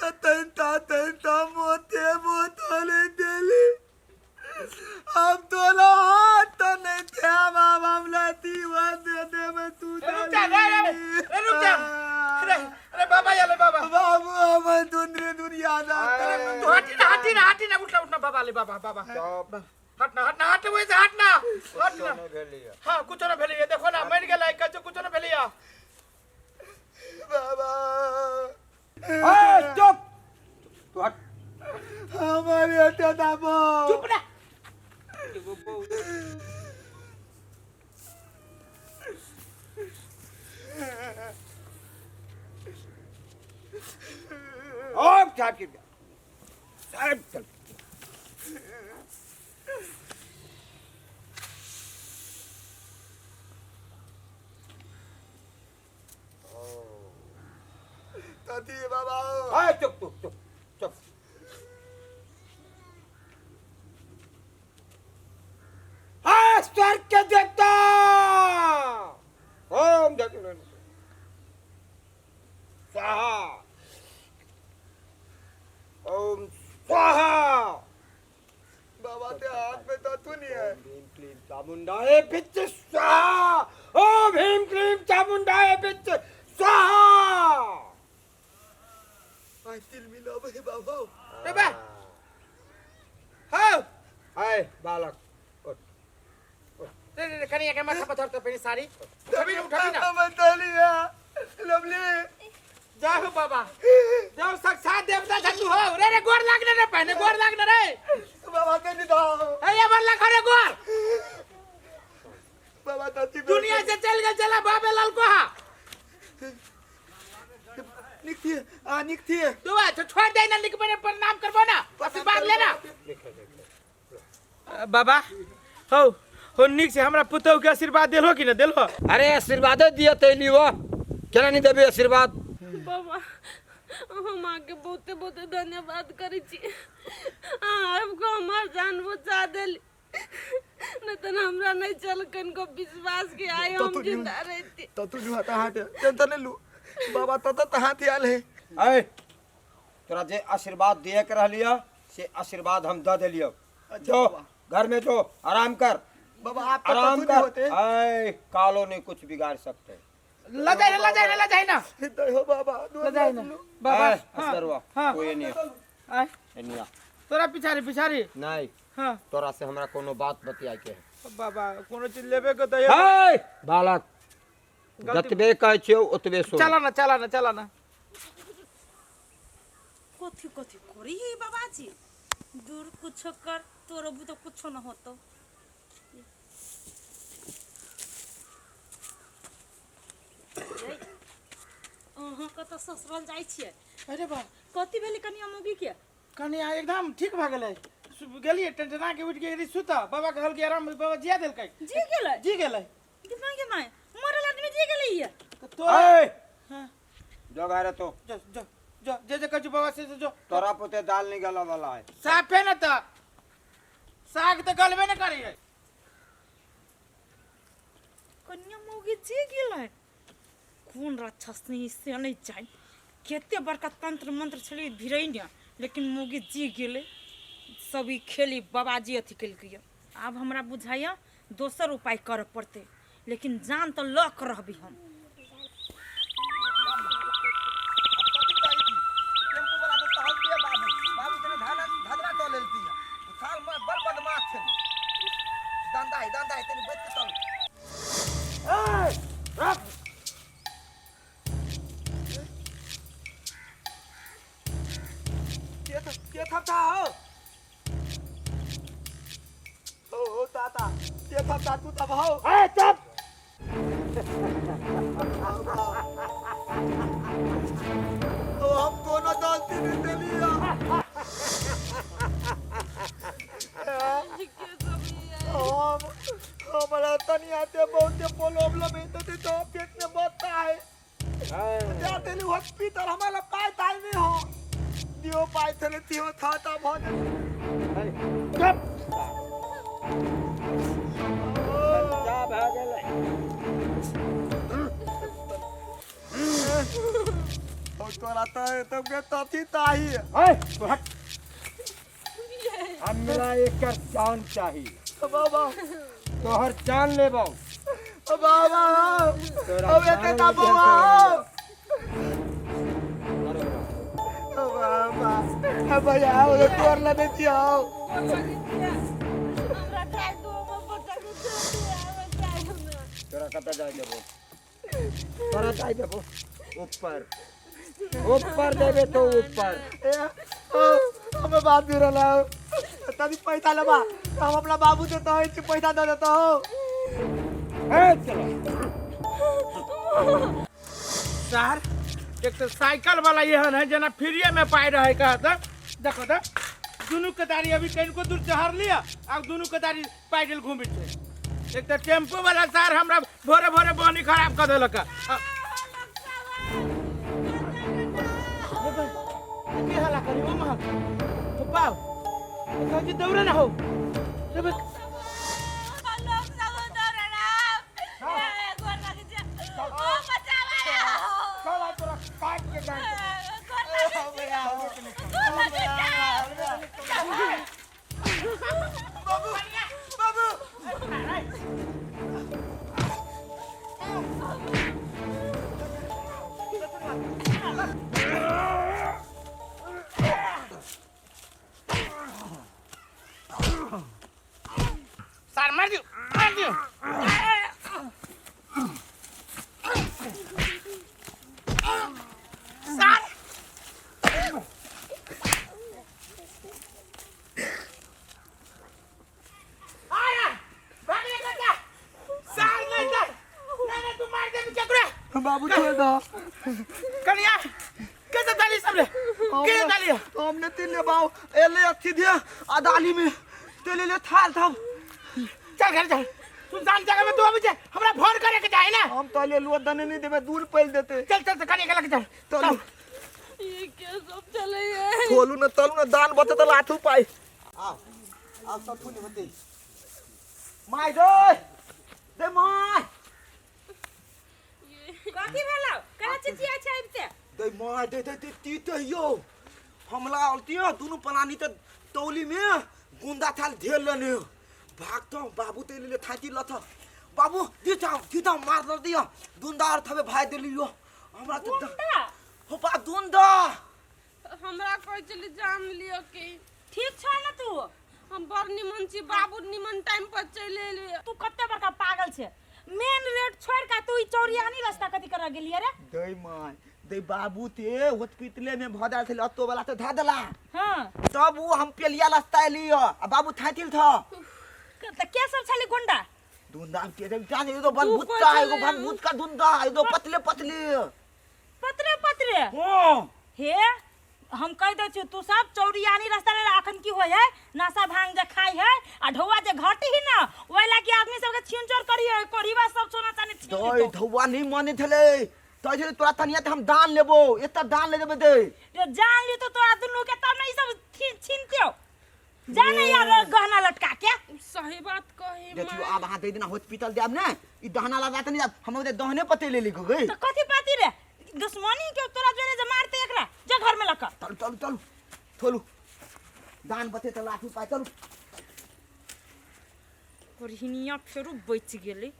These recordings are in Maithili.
तऽ तैनता तैनता मोते मोतले देली। हम तोरा हाथ तऽ नहीं देब, आब हमरा जीवन दे देबे तू। रुक जा रे रे रे, रुक जा। अरे अरे बाबा आले बाबा। बाबू हमर दुनिया दुनिया ना। अरे तू हटी ना, हटी ना, हटी ना, उठना उठना बाबा ले बाबा बाबा। चुप। हटना हटना, हट वही से हटना हटना। नहीं भेलिया। हाँ कुछो ना भेलिया, देखो ना मर गेलै, कछु कुछो ना भेलिया। बाबा। ए चुप, तू हट। हमारे हटे दाबो। चुप ना। और साहब के साहब चल। तती बाबा। ए चुप चुप चुप चुप। हाँ स्वर्ग के देवता ओम जय स्वाहा, ओम स्वाहा। बाबा ते हाथ में तो तू नहीं है। ओम भीम क्लीम चामुंडाए पिच स्वाहा, ओम भीम क्लीम चामुंडाए पिच स्वाहा। आई तिल मिलो बे बाबा। रे बा। हाँ। आए बालक उठ। रे रे रे, कनिया के माथा पर धरते पहले साड़ी। उठबी ना, उठबी ना। हम तलिया लवली। जाओ बाबा जाओ, साक्षात देवता छ तू हो। रे रे गोर लागने रे, पहले गोर लागने रे। बाबा ते नहीं दाओ। ए ये बर लाख रे गोर। बाबा तती दुनिया से चल गए चला बाबे लाल को। हा निक थी आ निक थी। तू आ तो छोड़ दे ना, निक पहले प्रणाम करबो ना, आशीर्वाद लेना। देखे देखे। बाबा हो हो निक से हमरा पुतहु के आशीर्वाद देलहो कि न देलहो? अरे आशीर्वाद दिया तैली वो केना नहीं देबे आशीर्वाद? बाबा हम अहाँके बहुते बहुते धन्यवाद करै छी, अहाँ आबि कऽ हमर जान बचा देली, नहीं तऽ हमरा नहीं चल कनको विश्वास के आइ तो हम तू जिंदा रहती। तो तू जो हाथ हाथ टेंशन नहीं लू बाबा, तो तो हाथ आयल है। अरे तोरा जे आशीर्वाद दिए के रहलिया से आशीर्वाद हम दे देलियो। जो घर में जो आराम कर। बाबा आप तो आराम कथू नहीं कर। होते। ऐ कालो नहीं कुछ बिगाड़ सकते। ल जाए ल जाए ल जाए ना। तो हो बाबा। ल जाए ना बाबा। ऐ, असगरवा, हाँ। कोई नहीं। आय। नहीं। तोरा पिछाड़ी पिछाड़ी। नहीं। हाँ। तोरा से हमरा कोनो बात बतियाए के है। बाबा कोनो चीज लेबे के त हे बालक, जतबे कहै छियौ ओतबे सुन। चला ना चला ना चला ना। कथी कथी करी है बाबाजी? दूर कुछ कर तोरो भी तो कुछ न होतो। अहाँ कतऽ ससुराल जाइ छियै? अरे बा। कथी भेलै कनिया मौगी के? कनिया एकदम ठीक भऽ गेलै। गेलियै टेंटना के उठि गेली सुतऽ, बाबा कहलकै आराम, बाबा जिया देलकै। जी गेलै? जी गेलै। कितना के माय मरल आदमी जी गेलै ये? तऽ तोरा ए हाँ। जो घरे तो। जो जो जो जे जे कहै छौ बाबा से से जो। तोरा पुते दाल निकाला वाला है। साफे न तऽ साग तऽ गलबे न करियै। कनिया मौगी जी गेलै? कोन राक्षस नहीं से नहीं जान, कते बड़का तंत्र मंत्र छलै भिरैने, लेकिन मौगी जी गेलै। सब ई खेली बाबाजी अथी केलकै। आब हमरा बुझाइया दोसर उपाय करऽ पड़तै, लेकिन जान तऽ लऽ कऽ रहबै हम। टेम्पू वाला के कहल दिया बाबू, बाबू तने धाना धदरा दऽ लेलती है। साल में बड़ बदमाश छै। दंदा है, दंदा है, तनी बैठ के चल। ए रख। के था के था था हो? ओ ओ ताता के था था तू तब हो। ए चुप। तो हम कोनो गलती नहीं देलिया। हम हमारा तनी आते बहुते प्रॉब्लम है तो तो पेट में बता है। जाते ली हॉस्पिटल, हमारा पाए ताई नहीं हो दियो पाए थे दियो था ता भो। चुप। बच्चा भऽ गेलै। ओ तोरा तो के तथी ताही ए तू हट। हमरा एकर जान चाही बाबा। तोहर जान लेबौ बाबा। तोरा अब एते ता बौआ। बाबा अब आओ तोर ला दे दियो। हमरा जाय दो, हमर बच्चा के छोड़ दिया, हमरा जाय दो। तोरा कतऽ जाय देबो? तोरा जाय देबो ऊपर, ऊपर देबे तो ऊपर। ए हमें बात भी रहला तभी पैसा लेबा हम अपना बाबू देता है, पैसा दे देता हो। ए चलो सर, एक तो साइकिल वाला एहन है जना फ्रीए में पाई रहे कहत। देखो तो दुनू कतारी अभी कनिको दूर चढ़ लिया आ दुनू कतारी पैदल घूमै छै। एक तो टेम्पो वाला सर हमरा भोरे भोरे बनी खराब कर देलक। की हल्ला करी ओ महक तो पाओ तो जी दौड़े ना हो। चल तोरा काट के डाल। बाबू बाबू सर मार दियो, मार दियो। सर आया भाग ले बेटा। सर नहीं सर, नहीं नहीं तू मार दे केकरा। बाबू छोड़ दो। कनिया कैसे डाली सबले, कैसे डाली? हमने तीन ले बाऊ एले अथी दिया अदाली में तेले ले थाल था। चल घर चल, सुनसान जगह में तू अभी जा, हमरा फोन करे के चाही ना। हम तो ले लुआ दने नहीं देबे, दूर पैल देते। चल चल कनिया के लगे चल। चलू। ये क्या सब चले है? खोलू ना तलू ना दान बते तो लाठू पाई। आओ आओ सब फूल बते my दे दे my. कथी भेलौ? केना चिचिया छै आबिते? दे my they दे दे ती ते यो हमला आलतियो दुनू पलानी त तौली में गुंदा थाल ढेर लेने भाग तो बाबू ते ले थाती लथ बाबू दी जाओ मार ल दियो दुंदा और थबे भाई देलियो हमरा तो गुंडा हो बा दुंदा। हमरा कहै छली जान लियो कि ठीक छै ना तू? हम बड़ निमन छी बाबू, निमन टाइम पर चलि एलियै। तू कते बड़का पागल छै, मेन रोड छोड़ के तू ई चौरियानी रास्ता कथी कर गेलियै रे? दे my they बाबू ते हॉस्पिटले में भदा छले अतो वाला तो धा देला। हां तब वो हम पेलिया रास्ता एलियो आ बाबू थातिल था। त के सब छली गुंडा? दुंदा के दे जान एगो बनभूत का एगो बनभूत का दुंदा एगो पतले पतले पतले पतले। हां हे हम कह दै छियौ तू सब चौरियानी रास्ता ले अखन की होय है, नशा भांग जे खाइ है आ ढौआ जे घटी ही ना ओइ लागी आदमी सब के छीन चोर करी है, कोरीबा सब सोना चानी छीन दे लेतौ। ढौआ नहीं माने छले तै छले तोरा तनिया त हम दान लेबो, एता दान ले देबे दे। रे जान ली तो तोरा दुनू के तब न ई सब छीनतियौ। जाने यार गहना लटका के। सही बात कही देखियो आब अहाँ दे दिना हॉस्पिटल देब ने ई दहना लगा त नहीं हम ओते दहने पते ले ली गई। तो कथी पाती रे दुश्मनी के तोरा जोरे जे मारते एकरा जे घर में लक। चलू चलू चलू थोलू दान बते त लाठी पाइ चलू। कोरहिनिया फेरू बचि गेलै।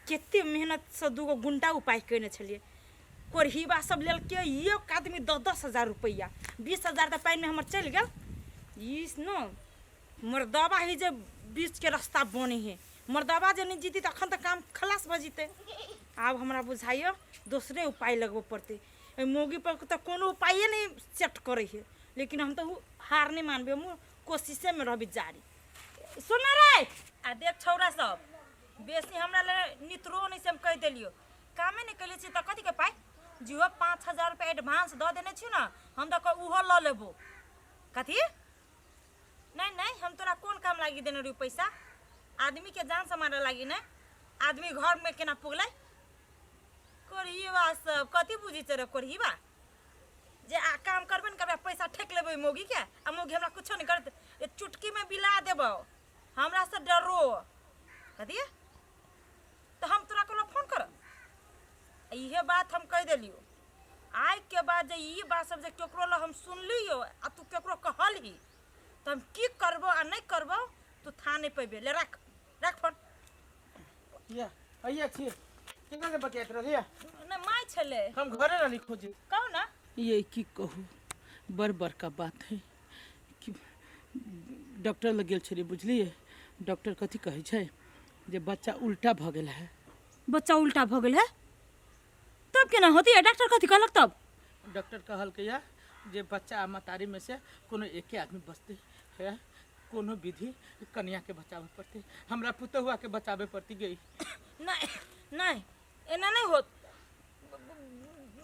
कते मेहनत से दूगो गुंडा उपाय कयने छलियै। कोरहिबा सब लेलकै एक आदमी 10-10 हजार रुपैआ, 20,000 तऽ पानिमे हमर चलि गेल। ई न मर्दबा ही जे बीच के रास्ता बने है, मर्दबा जे नहि जीती तऽ अखन तऽ काम खलास भऽ जेतै। आब हमरा बुझाइए दोसरे उपाय लगबऽ पड़तै। एहि मौगी पर तऽ कोनो उपाये नहि सेट करै है, लेकिन हम तऽ हार नहि मानबै, हम कोशिशेमे रहबै जारी। सुन रे आ देख छौड़ा सब बेसी हमरा ले नितरो नहि से हम कहि देलियौ, कामे नहि कयले छी तऽ कथीके पाइ? जिहो 5,000 रुपैआ एडवांस दऽ देने छी ने हम तऽ ओहो लऽ लेबो। कथी? नहीं नहीं हम तोरा कोन काम लागी देने रहियो पैसा? आदमी के जान से मारे लागी नहीं, आदमी घर में केना पुगलै? कोरहीबा सब कथी बुझी छै रे कोरहीबा? जे आ काम करबे ने करबै पैसा ठेक लेबै मौगी के आ मौगी हमरा कुछो नहीं करत, चुटकी में बिला देबौ, हमरा से डरो। कथी? तो हम तोरा कोनो फोन कर, इहे बात हम कहि देलियो। आइ के बाद जे ई बात सब जे केकरो लग हम सुनलियो आ तू केकरो कहलही तऽ हम की करबो आ नहि करबो तू था नहि पेबे। ले राख, राख फोन। या अइया छी, केकरा से बतियाइत रहलियै? नहि, माय छलै। हम घरे रहली खोजे। कहू ना। ये की कहू, बड़ बड़का बात है कि डॉक्टर लग गेल छलियै, बुझलियै? डॉक्टर कथी कहै छै जे बच्चा उल्टा भऽ गेल है। बच्चा उल्टा भऽ गेल है तब केना होती है? डॉक्टर कथी कहलक तब? डॉक्टर कहलकै या जे बच्चा आ महतारी में से कोनो एके आदमी बचतै है, कोनो विधि कनिया के बचावे पड़तै, हमरा पुतहुआ के बचावे पड़तै गई। नहीं नहीं, एना नहीं होत।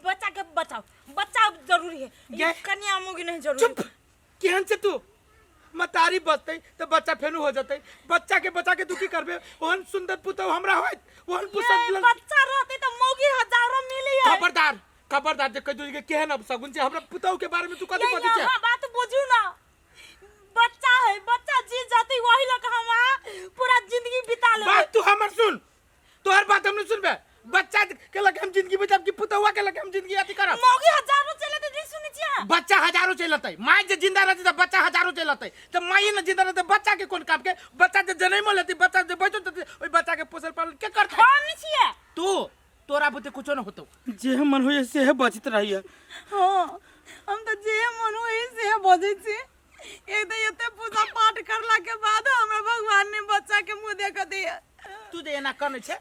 बच्चा के बचाओ, बच्चा जरूरी है। गे? कन्या मुगी नहीं जरूरी। चुप, केहन से तू? मतारी बचतै तऽ बच्चा फेनु हो जतै। बच्चा के बचा के तू की करबे? ओहन सुंदर पुतहु हमरा होइत, ओहन ये पुतहु बच्चा रहते तो मौगी हजारों मिली है। खबरदार, खबरदार जे कहि दू के केहन अब सगुन छै। हमरा पुतहु के बारे में तू कथी ये बजै छै? यहाँ बात बुझू ना, बच्चा है, बच्चा जी जाते वही लोग हम वहाँ पूरा जिंदगी बिता लेबै। बात तू हमर सुन, तोहर बात हम नहीं सुनबे। बच्चा के लगे हम जिंदगी बिताब कि पुतहुआ के लगे हम जिंदगी अथी करब? मौगी हजारों चले तो नहीं सुनै छियै। बच्चा हजारों चलतै, माय जे जिंदा रहतै तऽ बच्चा हजारों चलतै, तऽ माय ने जिंदा रहतै बच्चा के कोन काम के? बच्चा जे जनमो लेतै, बच्चा जे बचो तै, ओहि बच्चा के पोषण पालन के करतै? हम नहीं छियै। तू तोरा बुते कुछो न होतौ। जे मन होइए सेहे बजैत रहैए। हाँ, हम तऽ जे मन होइए सेहे बजै छी। एक तऽ एते पूजा पाठ करला के बाद हमरा भगवान ने बच्चा के मुँह देख दिया। तू जे एना कनै छै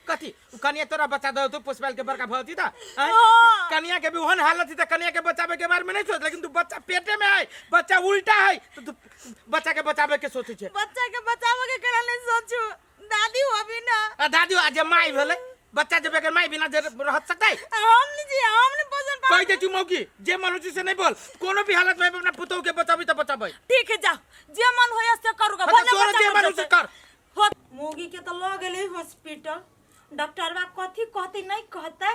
कथी? उ कनिया तोरा बच्चा दऽ तू पोसबाल के बड़का भऽ जैता, आँय? हाँ। कनिया के भी ओहन हालत है तऽ कनिया के बचावे के बारे में नहीं सोच, लेकिन तू बच्चा पेटे में है, बच्चा उल्टा है तो तू बच्चा के बचावे के सोचै छै। बच्चा के बचावे के करा नहीं सोचू, दादी हो अभी ना। आ दादी आ जे माई भेलै, बच्चा जे बगैर माई बिना जे रह सकतै? हम नहीं जी, हम नहीं पोषण पालन। कहि दे तू मौगी, जे मन होइ छै से नहीं बोल। कोनो भी हालत में अपना पुतहु के बचाबी तऽ बचाबै। ठीक है, जाओ, जे मन होय से करूगा। हाँ, तऽ भले तोरो बच्चा जे मर मन होइ से जेतै। कर। हो, मौगी के तऽ लऽ गेलै हॉस्पिटल, डॉक्टरवा कथी कहतै नहीं कहतै।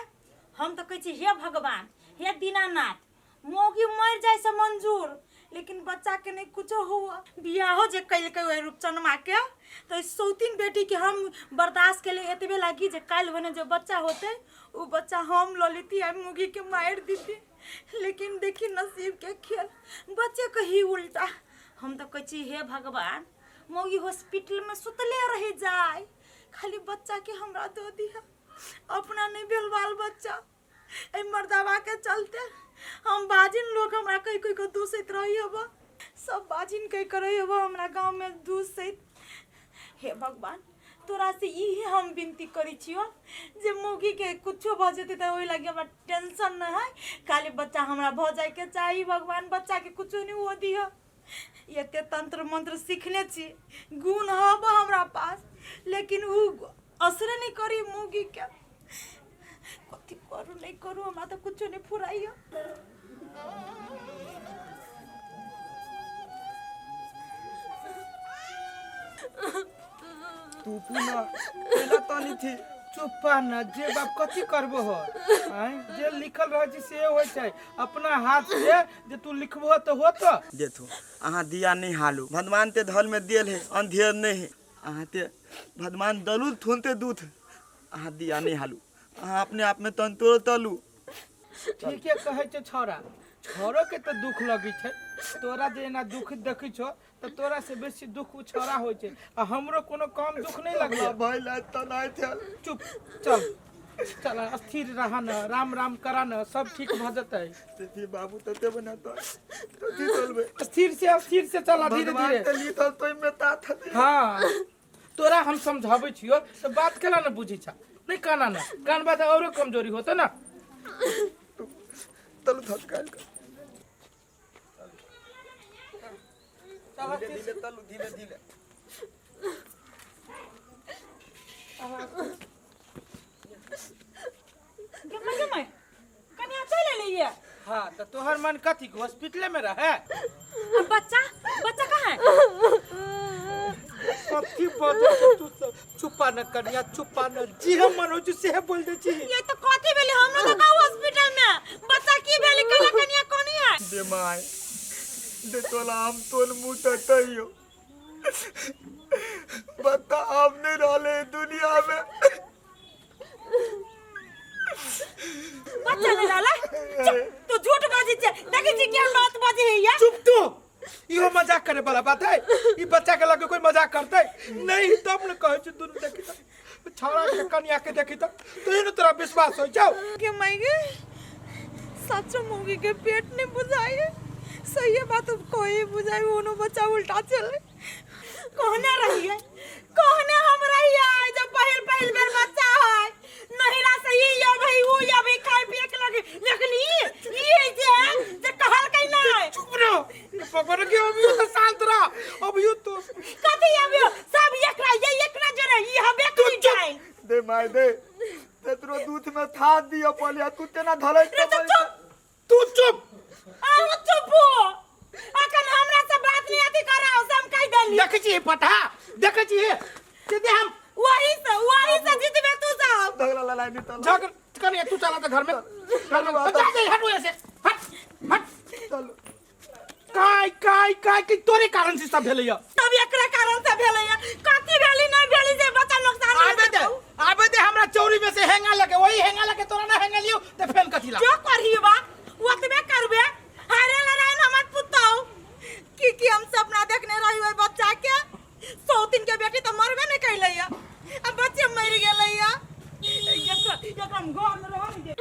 हम तऽ कहै छी हे भगवान, हे दीनानाथ, मौगी मरि जाय से मंजूर, लेकिन बच्चा के नहीं कुछो हुआ। बियाहो जे कलकै ओहि रूपचनमा के, तऽ सौतीन बेटी के हम बर्दाश्त के लिए एतबे लागी जे काल्हि भने जे बच्चा होतै ओ बच्चा हम लऽ लेती आ मौगी के मारि दीती। लेकिन देखी नसीब के खेल, बच्चे के ही उल्टा। हम तऽ कहै छी हे भगवान, मौगी हॉस्पिटल में सुतले रहि जाय, खाली बच्चा के हमरा दऽ दिह। अपना नहीं भेल बाल बच्चा, एहि मर्दावा के चलते हम बाजिन लोग हमरा कहि कहि के दूसैत रही हब, सब बाजिन कहि के रही हब हमरा गाँव में दूसैत। हे भगवान, तोरा से इहे हम विनती करै छियो जे मौगी के कुछो भऽ जेतै तऽ ओहि लागी हमरा टेंशन नहि है, खाली बच्चा हमरा भऽ जायके चाही। भगवान बच्चा के कुछो नहि हुअ दिह। एते तंत्र मंत्र सीखने छी, गुण हब हमरा पास, लेकिन उ असरे नहि करी मौगी के। कथी करू नहीं करू हमरा तऽ कुछो नहीं फुराइयो। तू पुनः केना तनी थी? चुप्पा न जे बाप, कथी करबो हो? आँय, जे लिखल रहै छै से होइ छै। अपना हाथ से जे तू लिखबो तऽ होत। देखो अहाँ दिया नहीं हालू, भगवान ते धल में देल है, अंधेर नहीं है। अहाँ ते भगवान दलू थुनते दूध, अहाँ दिया नहीं हालू, अहाँ अपने आप में तन तोड़ तलू। ठीके कहै छै छौड़ा, छौड़ो के तऽ दुख लगै छै। तोरा जे एना दुख देखै छौ तऽ तोरा से बेसी दुख उ छौड़ा होइ छै, आ हमरो कोनो कम दुख नहि लगलै। भाई ला तनाय थल। चुप, चल चल, स्थिर रह न, राम राम करा न, सब ठीक भऽ जेतै। ते बाबू तते बनाता कथी चलबे? स्थिर से, स्थिर से चला, धीरे भगवान धीरे। ते ली तल तो में ता था। हाँ, तोरा हम समझाबै छियो तऽ बात केना ने बुझै छ? नहि काना न, कानबा तऽ औरो कमजोरी होतौ न। तलू थल काल कर। धीरे धीरे तलू, धीरे धीरे। गे माय, गे माय, कनिया चलि एलैये। हाँ, तऽ तोहर मन कथी के हॉस्पिटले में रहे? आ बच्चा, बच्चा कहाँ है? कथी बजै छै तू सब? चुप्पा न कनिया, चुप्पा न, जे हम मन होइ छै सेहे बोल दै छी। ये तो कथी भेलै? हमरा तऽ कहू हॉस्पिटल में बच्चा की भेलै? कला कनिया कोनी है? दे my, दे तोला हम तोल मुँह ततैयो। बता, हम नहीं रहले दुनिया में। बच्चा नहीं रहला। चुप, तू झूठ बाजी छे, देखै छी केहन बात बाजी है या। चुप तू, इहो मजाक करे वाला बात है? ई बच्चा के लगे कोई मजाक करते नहीं तब न कहै छी। दुनू देखी त छौड़ा के कनिया के देखी त तो ने तोरा विश्वास हो जाओ के मायगे सचो मौगी के पेट नहीं बुझाई, सही बात कोई बुझाई ओनो बच्चा उल्टा चले। कहने रहिए, कहने हम रहिए जब पहिल पहिल बेर बच्चा है नहिरा से ई ये भाई वो ये भाई खाए पिए के लगे, लेकिन ई जे जे कहल कहीं नहीं। चुप रहो भगवान के, अभी तो शांत रह अभी तो। कथी अभी? सब एकरा ये एकरा जरे ई हबे करी जाए। दे माय दे, तेतरो दूध में था दियो पलिया तू तेना धलै। रे तो चुप। तू चुप। अहूँ चुप हो, अखन हमरा से बात नहीं अथी कराओ से हम कह देली। देखै छी पता देखै छी सीधे हम वही से जीतबे तू सब। धगला लड़ाई नहीं तलो। झगड़ कनिया, तू चला तो घर में, घर में जा दे। हट ऐसे, हट हट। चलो। काय काय काय कि तोरे कारण से सब भेलैया? सब एकरे कारण से भेलैया। कथी भेली नहीं भेली जे बच्चा नुकसान होलै? आबे दे, आबे दे। हमरा चौरी में से हेंगा लगे, वही हेंगा लगे। तोरा ना हेंगा लियो ते फेन कथी ला? जो करही बा ओतबे करबे। हारे लड़ाई में हमर पुतहु की की हम सपना देखने रही ओहि बच्चा के। सौ दिन के बेटी तो मरबे नहीं कैलैया, अब बच्चे मर गेलैया। एकरा एकरा हम घर में रह नहीं दे।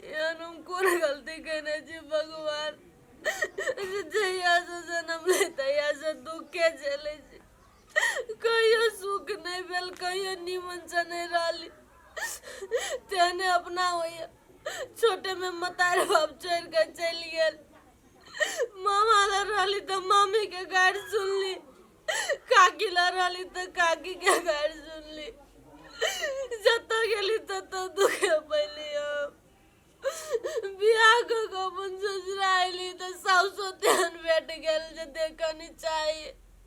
एहन हम कोन गलती केने छी भगवान जे जहियासँ जन्म ले तहियासँ दुखे झेलै छी? कहियो सुख नहि भेल, कहियो नीमनसँ नहि रहली। तेहने अपना होइए। छोटेमे मतार बाप छोड़ि कऽ चलि गेल। मामा लग रहली तऽ मामीके गारि सुनली, काकी लग रहली तऽ काकीके गारि सुनली। जतऽ गेली ततऽ दुखे पैली। हम बियाह कऽ कऽ अपन ससुरा अयली तऽ साउसो तेहन भेट गेल जे देखऽ नहि चाही।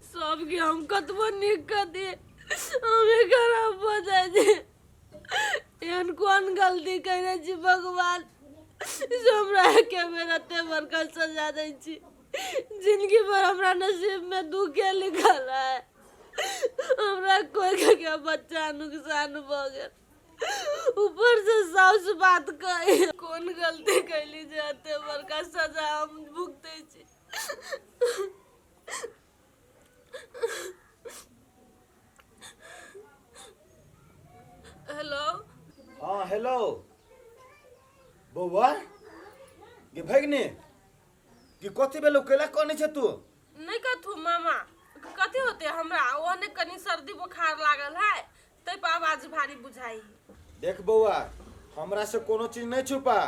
सबके हम कतबो नीक कऽ दियै, हमे खराब भऽ जाइ छै। एहन कोन गलती कयने छी भगवान से हमरा एके बेर एते बड़का सजा दै छी? जिंदगी भर हमरा नसीब में दुखे लिखल है। हमरा कोई के बच्चा नुकसान भऽ गेल, ऊपर से साउस बात कही। कोन गलती कैली जे एते बड़का सजा हम भुगतै छी? हेलो। हाँ हेलो बौआ, गे भगनी, कि कथी भेलौ? कैला कनै छै तू? नहीं कथू मामा, कथी होते हमरा? ओहने कनी सर्दी बुखार लागल है, तै पर आवाज भारी बुझाई। देख बौआ, हमरा से कोनो चीज नहीं छुपा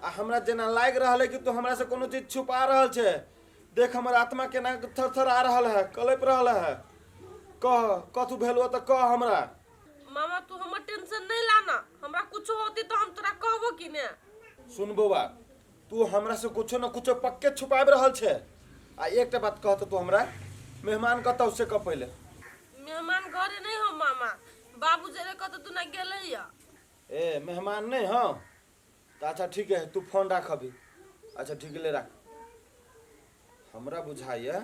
आ हमरा जेना लागि रहल है कि तू हमरा से कोनो चीज छुपा रहल छै। देख, हमर आत्मा केना थर थर आ रहल है, कलपि रहल है। कह, कथू भेलौ तऽ कह हमरा। मामा, तू हमर टेंशन नहीं लाना। हमरा कुछो होती तो हम तोरा कहबो कि ने? सुन बौआ, तू हमरा से कुछो न कुछो पक्के छुपाबि रहल छै। आ एकटा बात कह तऽ तू हमरा, मेहमान कतौ से कह पहिले। मेहमान घरे नहीं हो मामा, बाबू जरे कतौ तू ना गेले या। ए, मेहमान नहीं हो तऽ अच्छा ठीक है, तू फोन राख अभी। अच्छा ठीक है, ले राख। हमरा बुझाइए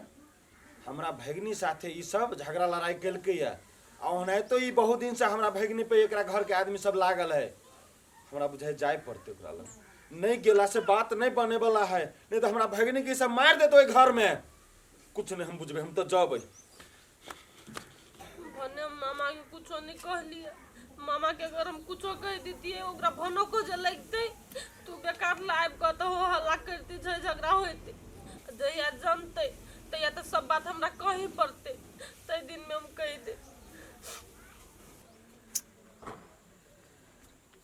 हमरा भगिनी साथे ई सब झगड़ा लड़ाई केलकै आ ओनाहितो ई बहुत दिन से हमरा भगिनी पे एकरा घर के आदमी सब लागल है। हमरा बुझाइ जाय पड़तै ओकरा लग। नहीं गेला से बात नहीं बने वाला है, नहीं तो हमरा भगिनी के ई सब मारि देतै ओहि घर में। कुछ नहीं हम बुझबै, हम तो जबै। भने हम मामा के कुछो नहीं कहलिए। मामा के अगर हम कुछो कह दितिए, ओकरा भनको जे लगतै तू बेकार लाइब कऽ तऽ हो हल्ला करती छै, झगड़ा होइतै। जहिया जनतै तहिया तऽ सब बात हमरा कही पड़तै। ताहि दिन में हम कहि दे।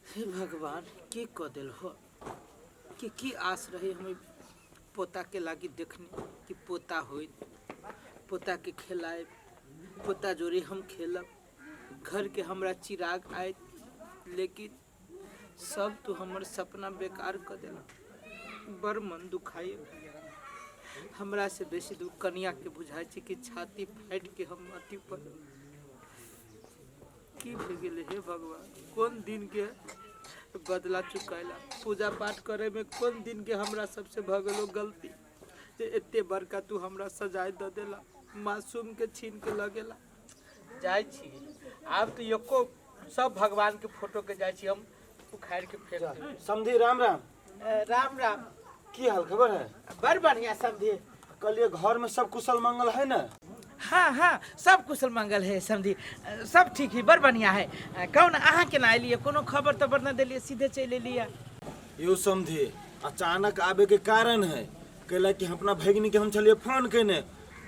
हे भगवान, की कऽ देल हो? कि की आस रही हम पोता के लागी देखने कि पोता होइत, पोता के खेलायब, पोता जोड़े हम खेलब, घर के हमरा चिराग आयत, लेकिन सब तू हमर सपना बेकार कऽ देला। बड़ मन दुखाई। हमरा से बेसी दुख कनिया के बुझाइ छै कि छाती फाटि के हम अथी पर की भए गेलै। हे भगवान, कोन दिन के बदला चुकैला? पूजा पाठ करे में कोन दिन के हमरा सबसे भऽ गेलो गलती जे एते बड़का तू हमरा सजाय दऽ देला, मासूम के छीन के लऽ गेला? जाइ छी आब तो एको सब भगवान के फोटो के जाइ छी हम उखाड़ के फेंक देबै। समधी राम राम। राम राम। की हाल खबर है? बड़ बढ़िया समधी। कहलिए घर में सब कुशल मंगल है ना? हाँ हाँ, सब कुशल मंगल है समधी, सब ठीक है, बड़ बढ़िया है। कौन अहाँ केना एलियै? कोनो खबर तबर न देलियै, सीधे चलि एलियै। यो समधी अचानक आबे के कारण है, कैला कि हम अपना भगिनी के हम छलिए फोन केने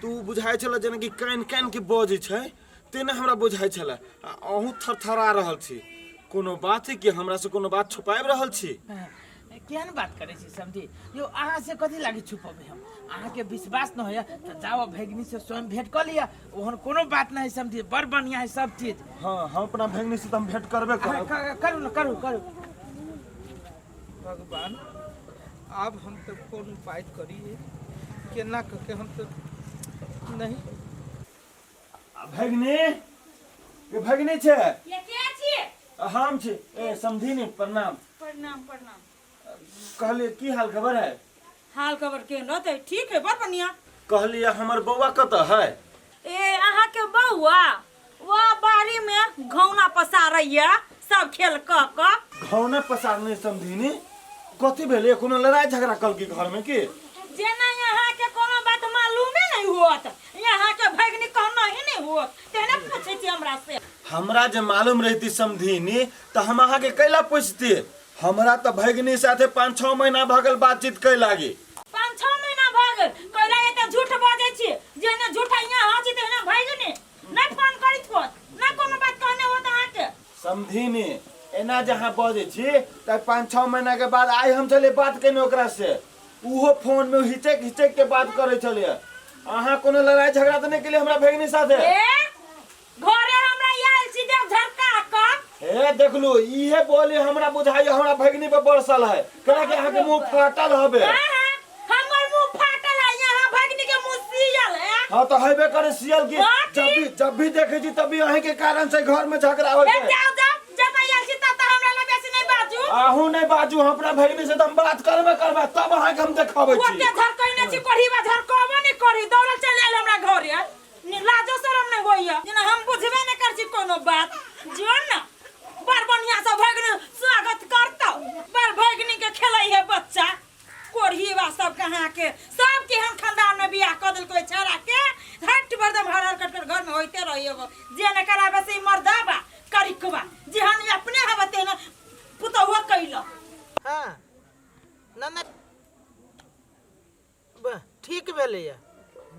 तो उ बुझाइ छल जेना कि कान कान के बजै छै, तेना हमरा बुझाइ छल। आ अहूँ थरथरा रहल छी, कोनो बात है कि हमरा से कोनो बात छुपाबि रहल छी? केहन बात करै छी समधी यो, अहाँ से कथी लागी छुपबै हम? अहाँके विश्वास न होइए तऽ जाओ भगिनी से स्वयं भेंट कऽ लिअ, ओहन कोनो बात नहीं समधी, बड़ बढ़िया है सब चीज। हाँ, हम अपना भगिनी से तऽ हम भेंट करबे करब। करू न, करू करू। भगवान, आब हम तऽ कोन उपाय करिए, केना कऽ के हम तऽ नहीं। भगिनी, ये भगिनी छै? ये के छी? हम छी। ए समधिनी, प्रणाम। प्रणाम प्रणाम। कहलिए की हाल खबर है? हाल खबर के रहतै, ठीक है, बड़ बढ़िया। कहलिए हमर बौआ कतऽ है? ए अहाँ के बौआ वह बाड़ी में घौना पसारैया सब खेल क क। घौना पसारने समधिनी? कथी भेलै? कोनो लड़ाई झगड़ा कल की घर में की? जेना यहाँ के कोनो बात मालूमे नहीं होत, यहाँ के भगनी कहना ही नहीं होत, तेने पूछे छी हमरा से। हमरा जे मालूम रहती समधिनी तऽ हम अहाँ के कैला पूछती? हमरा तऽ भगनी साथे 5-6 महीना भऽ गेल बातचीत कै लागी। 5-6 महीना भऽ गेल कैला एते झूठ बजै छी? जेहने झूठा यहाँ छी तेहने भगनी नहीं फोन करैत होत, नहीं कोनो बात कहने होत अहाँ के। समधिनी एना जे अहाँ बजै छी तऽ 5-6 महीना के बाद आइ हम छलियै बात केने ओकरा से, उहो फोन में हिचक हिचक के बात करै छलियै। अहाँ कोनो लड़ाई झगड़ा तऽ नहि केलियै हमरा भगिनी साथे? ए घरे हमरा आयल छी देव झरका क। हे देखलू, इहे बोली हमरा बुझाइए हमरा भगिनी पे बरसल है, केना कि अहाँ के मुंह फाटल हबे। हाँ, हाँ, हमर मुंह फाटल है, यहाँ भगिनी के मुंह सियल है। हाँ तो हेबे करे सियल की, हाँ, जब भी देखे छी तब भी अहीं के कारण से घर में झगड़ा होय ए, छै। जाओ, जाओ, जब आयल छी तब तऽ हमरा लग बेसी नहीं बाजू। अहूँ नहीं बाजू, हम अपना भगिनी से तऽ हम बात करबे करबे, तब अहाँ के हम देखाबै छी। ओते झरकैने छी, कोढ़ीबा झरकबो नहीं करी, दौड़ल चलि आयल हमरा घरे। लाजो शरम नहीं होइए, जेना हम बुझबे नहीं कर छी कोनो बात। जो न बड़ बढ़िया से भगिनी स्वागत करतौ, बड़ भगिनी के खेलै है बच्चा। कोढ़ीबा सब कहाँ के सब के हम खानदान में बियाह कऽ देलकै छौड़ा के, हट बरदम हर हर कट कट घर में होइते रहिए। जे न कराबे से मर्दाबा करिकबा, जेहन अपने हवा तेहन पुतहुआ कैल। हाँ ना ना ठीक भेलैया,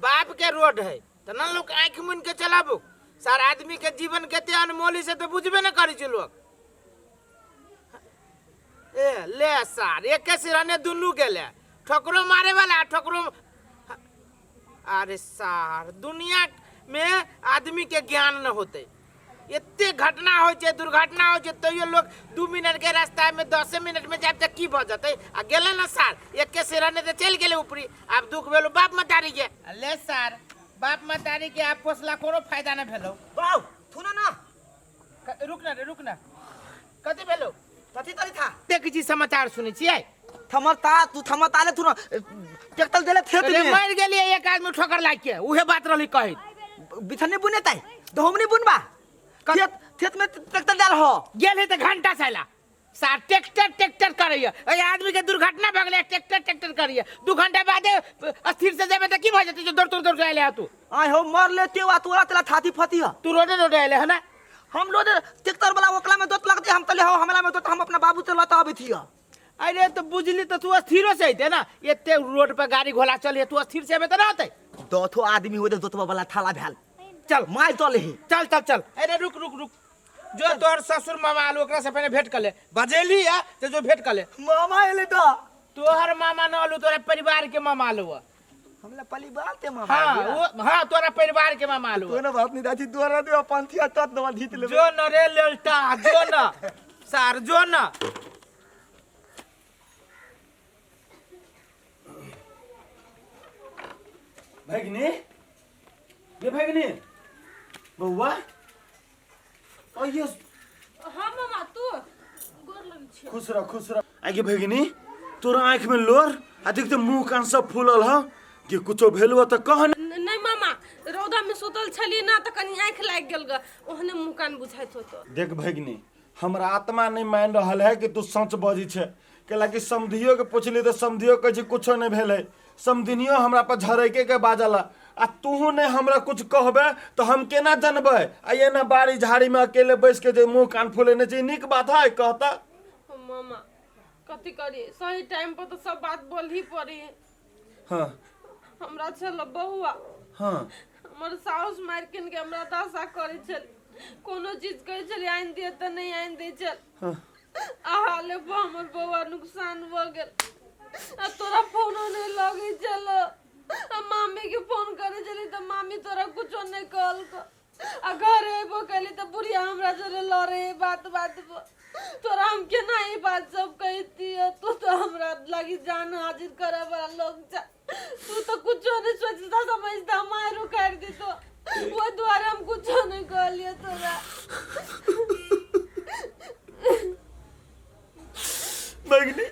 बाप के रोड है तऽ ना लोग आँखि मुनि के चलाबू। सार आदमी के जीवन कते अनमोल से तऽ बुझबे न करै छै लोग। ए ले सार एके सिरने दुनू गेले, ठोकरो मारे वाला ठोकरो। अरे सार दुनिया में आदमी के ज्ञान न होते, एते घटना होइ छै, दुर्घटना होइ छै, तैयो लोग 2 मिनट के रास्ता में 10 मिनट में जाए तऽ की भऽ जेतै। आ गेलै ने सार एके सिरने तऽ चलि गेलै ऊपरी। आब दुख भेलो बाप मतारी के। ले सार बाप मतारी के आब पोसला कोनो फायदा न भेलो। बाउ थुना ना। रुक ना रे, रुक ना, कथी भेलो? कथी तरी था? देख छी समाचार सुनै छियै। थमर ता तू थमर ताले थुना टेक्टल देले थे अरे तुने। मर गेलियै एक आदमी ठोकर लाग के, उहे बात रहली कहैत। बिथने बुने ताई दहुमनी बुनबा खेत खेत में ट्रैक्टर डाल हो गेल है तऽ घंटा से आइला सार ट्रैक्टर ट्रैक्टर करैया। एहि आदमी के दुर्घटना भऽ गेलै, ट्रैक्टर ट्रैक्टर करैया। 2 घंटा बादे स्थिर से जेबै तऽ की भऽ जेतै? जे दौड़ दौड़ दौड़ के आइले है तू। आय हो मर ले ते वा तोरा तेला थाती फती है। तू रोडे रोडे आइले है ना? हम रोडे ट्रैक्टर वाला ओकला में दोत लगते, हम तले हो हमला में दोत, हम अपना बाबू से लता आबै थिया। अरे तो बुझली तो तू स्थिरो से अइते ना, एते रोड पर गाड़ी घोड़ा चलिए, तू स्थिर से अबे त ना होते। दोथो आदमी होते दोतवा वाला थाला भेल। चल मार तो लेही। चल चल चल। अरे रुक रुक रुक, जो तोहर ससुर मामा आलू ओकरा से पहले भेंट कर ले, बजेली है तो जो भेंट कर ले। मामा एले तो तोहर मामा न आलू, तोरा परिवार के मामा आलू है। हमला परिवार ते मामा हाँ, आलू है। वो, हाँ, तोरा परिवार के मामा आलू है। तोरा बात नहीं दादी, तोरा दे पंथिया तत दवा धीत लेबे। जो न रे लेलटा, जो न सार, जो न। भगिनी, ये भगिनी, बउआ, और ये हाँ मामा, तू गोर लग छी। खुश रह, खुश रह। आगे भगिनी, तोरा आँख में लोर आ देखते मुंह कान सब फूलल ह, कि कुछो भेलुआ त कह न। नहीं मामा, रौदा में सुतल छली ना तऽ कनि आँखि लागि गेल ग ओहने मुँह कान बुझाइत होतो। देख भगिनी, हमरा आत्मा नहीं मान रहल है कि तू सच बजै छै, कैला कि समधियो के पुछली तऽ समधियो कहै छै कुछो नहीं भेलै। समधिनियो हमरा पर झरैके के बाजला, आ तूहू नहीं हमरा कुछ कहबे तऽ हम केना जनबै? आ एना बाड़ी झाड़ी में अकेले बैस के जे मुंह कान फुलेने छै, नीक बात है कहता? मामा कथी करी, सही टाइम पर तो सब बात बोल ही पड़ी। हाँ। हमरा छल बउआ। हाँ। हमर साउस मार किन के हमरा दशा करे छल, कोनो चीज कहै छल आनि दिए तऽ नहीं आनि दै छल। हाँ। आ हाले पर हमर बउआ नुकसान भऽ गेल, आ तोरा फोनो नहीं लगै छल, आ मामी के फोन करे छली तऽ मामी तोरा कुछो नहीं कहलको, आ घर अयबो कैली तऽ बुढ़िया हमरा जोरे लड़े बात बात पर। तोरा हम केना ई बात सब कहितियै? तू तऽ हमरा लागी जान हाजिर करे वाला लोग छ, तू तऽ कुछो नहीं सोचता समझता, मारि उखाड़ि दितो, ओहि दुआरे हम कुछो नहीं कहलियै तोरा। भगिनी,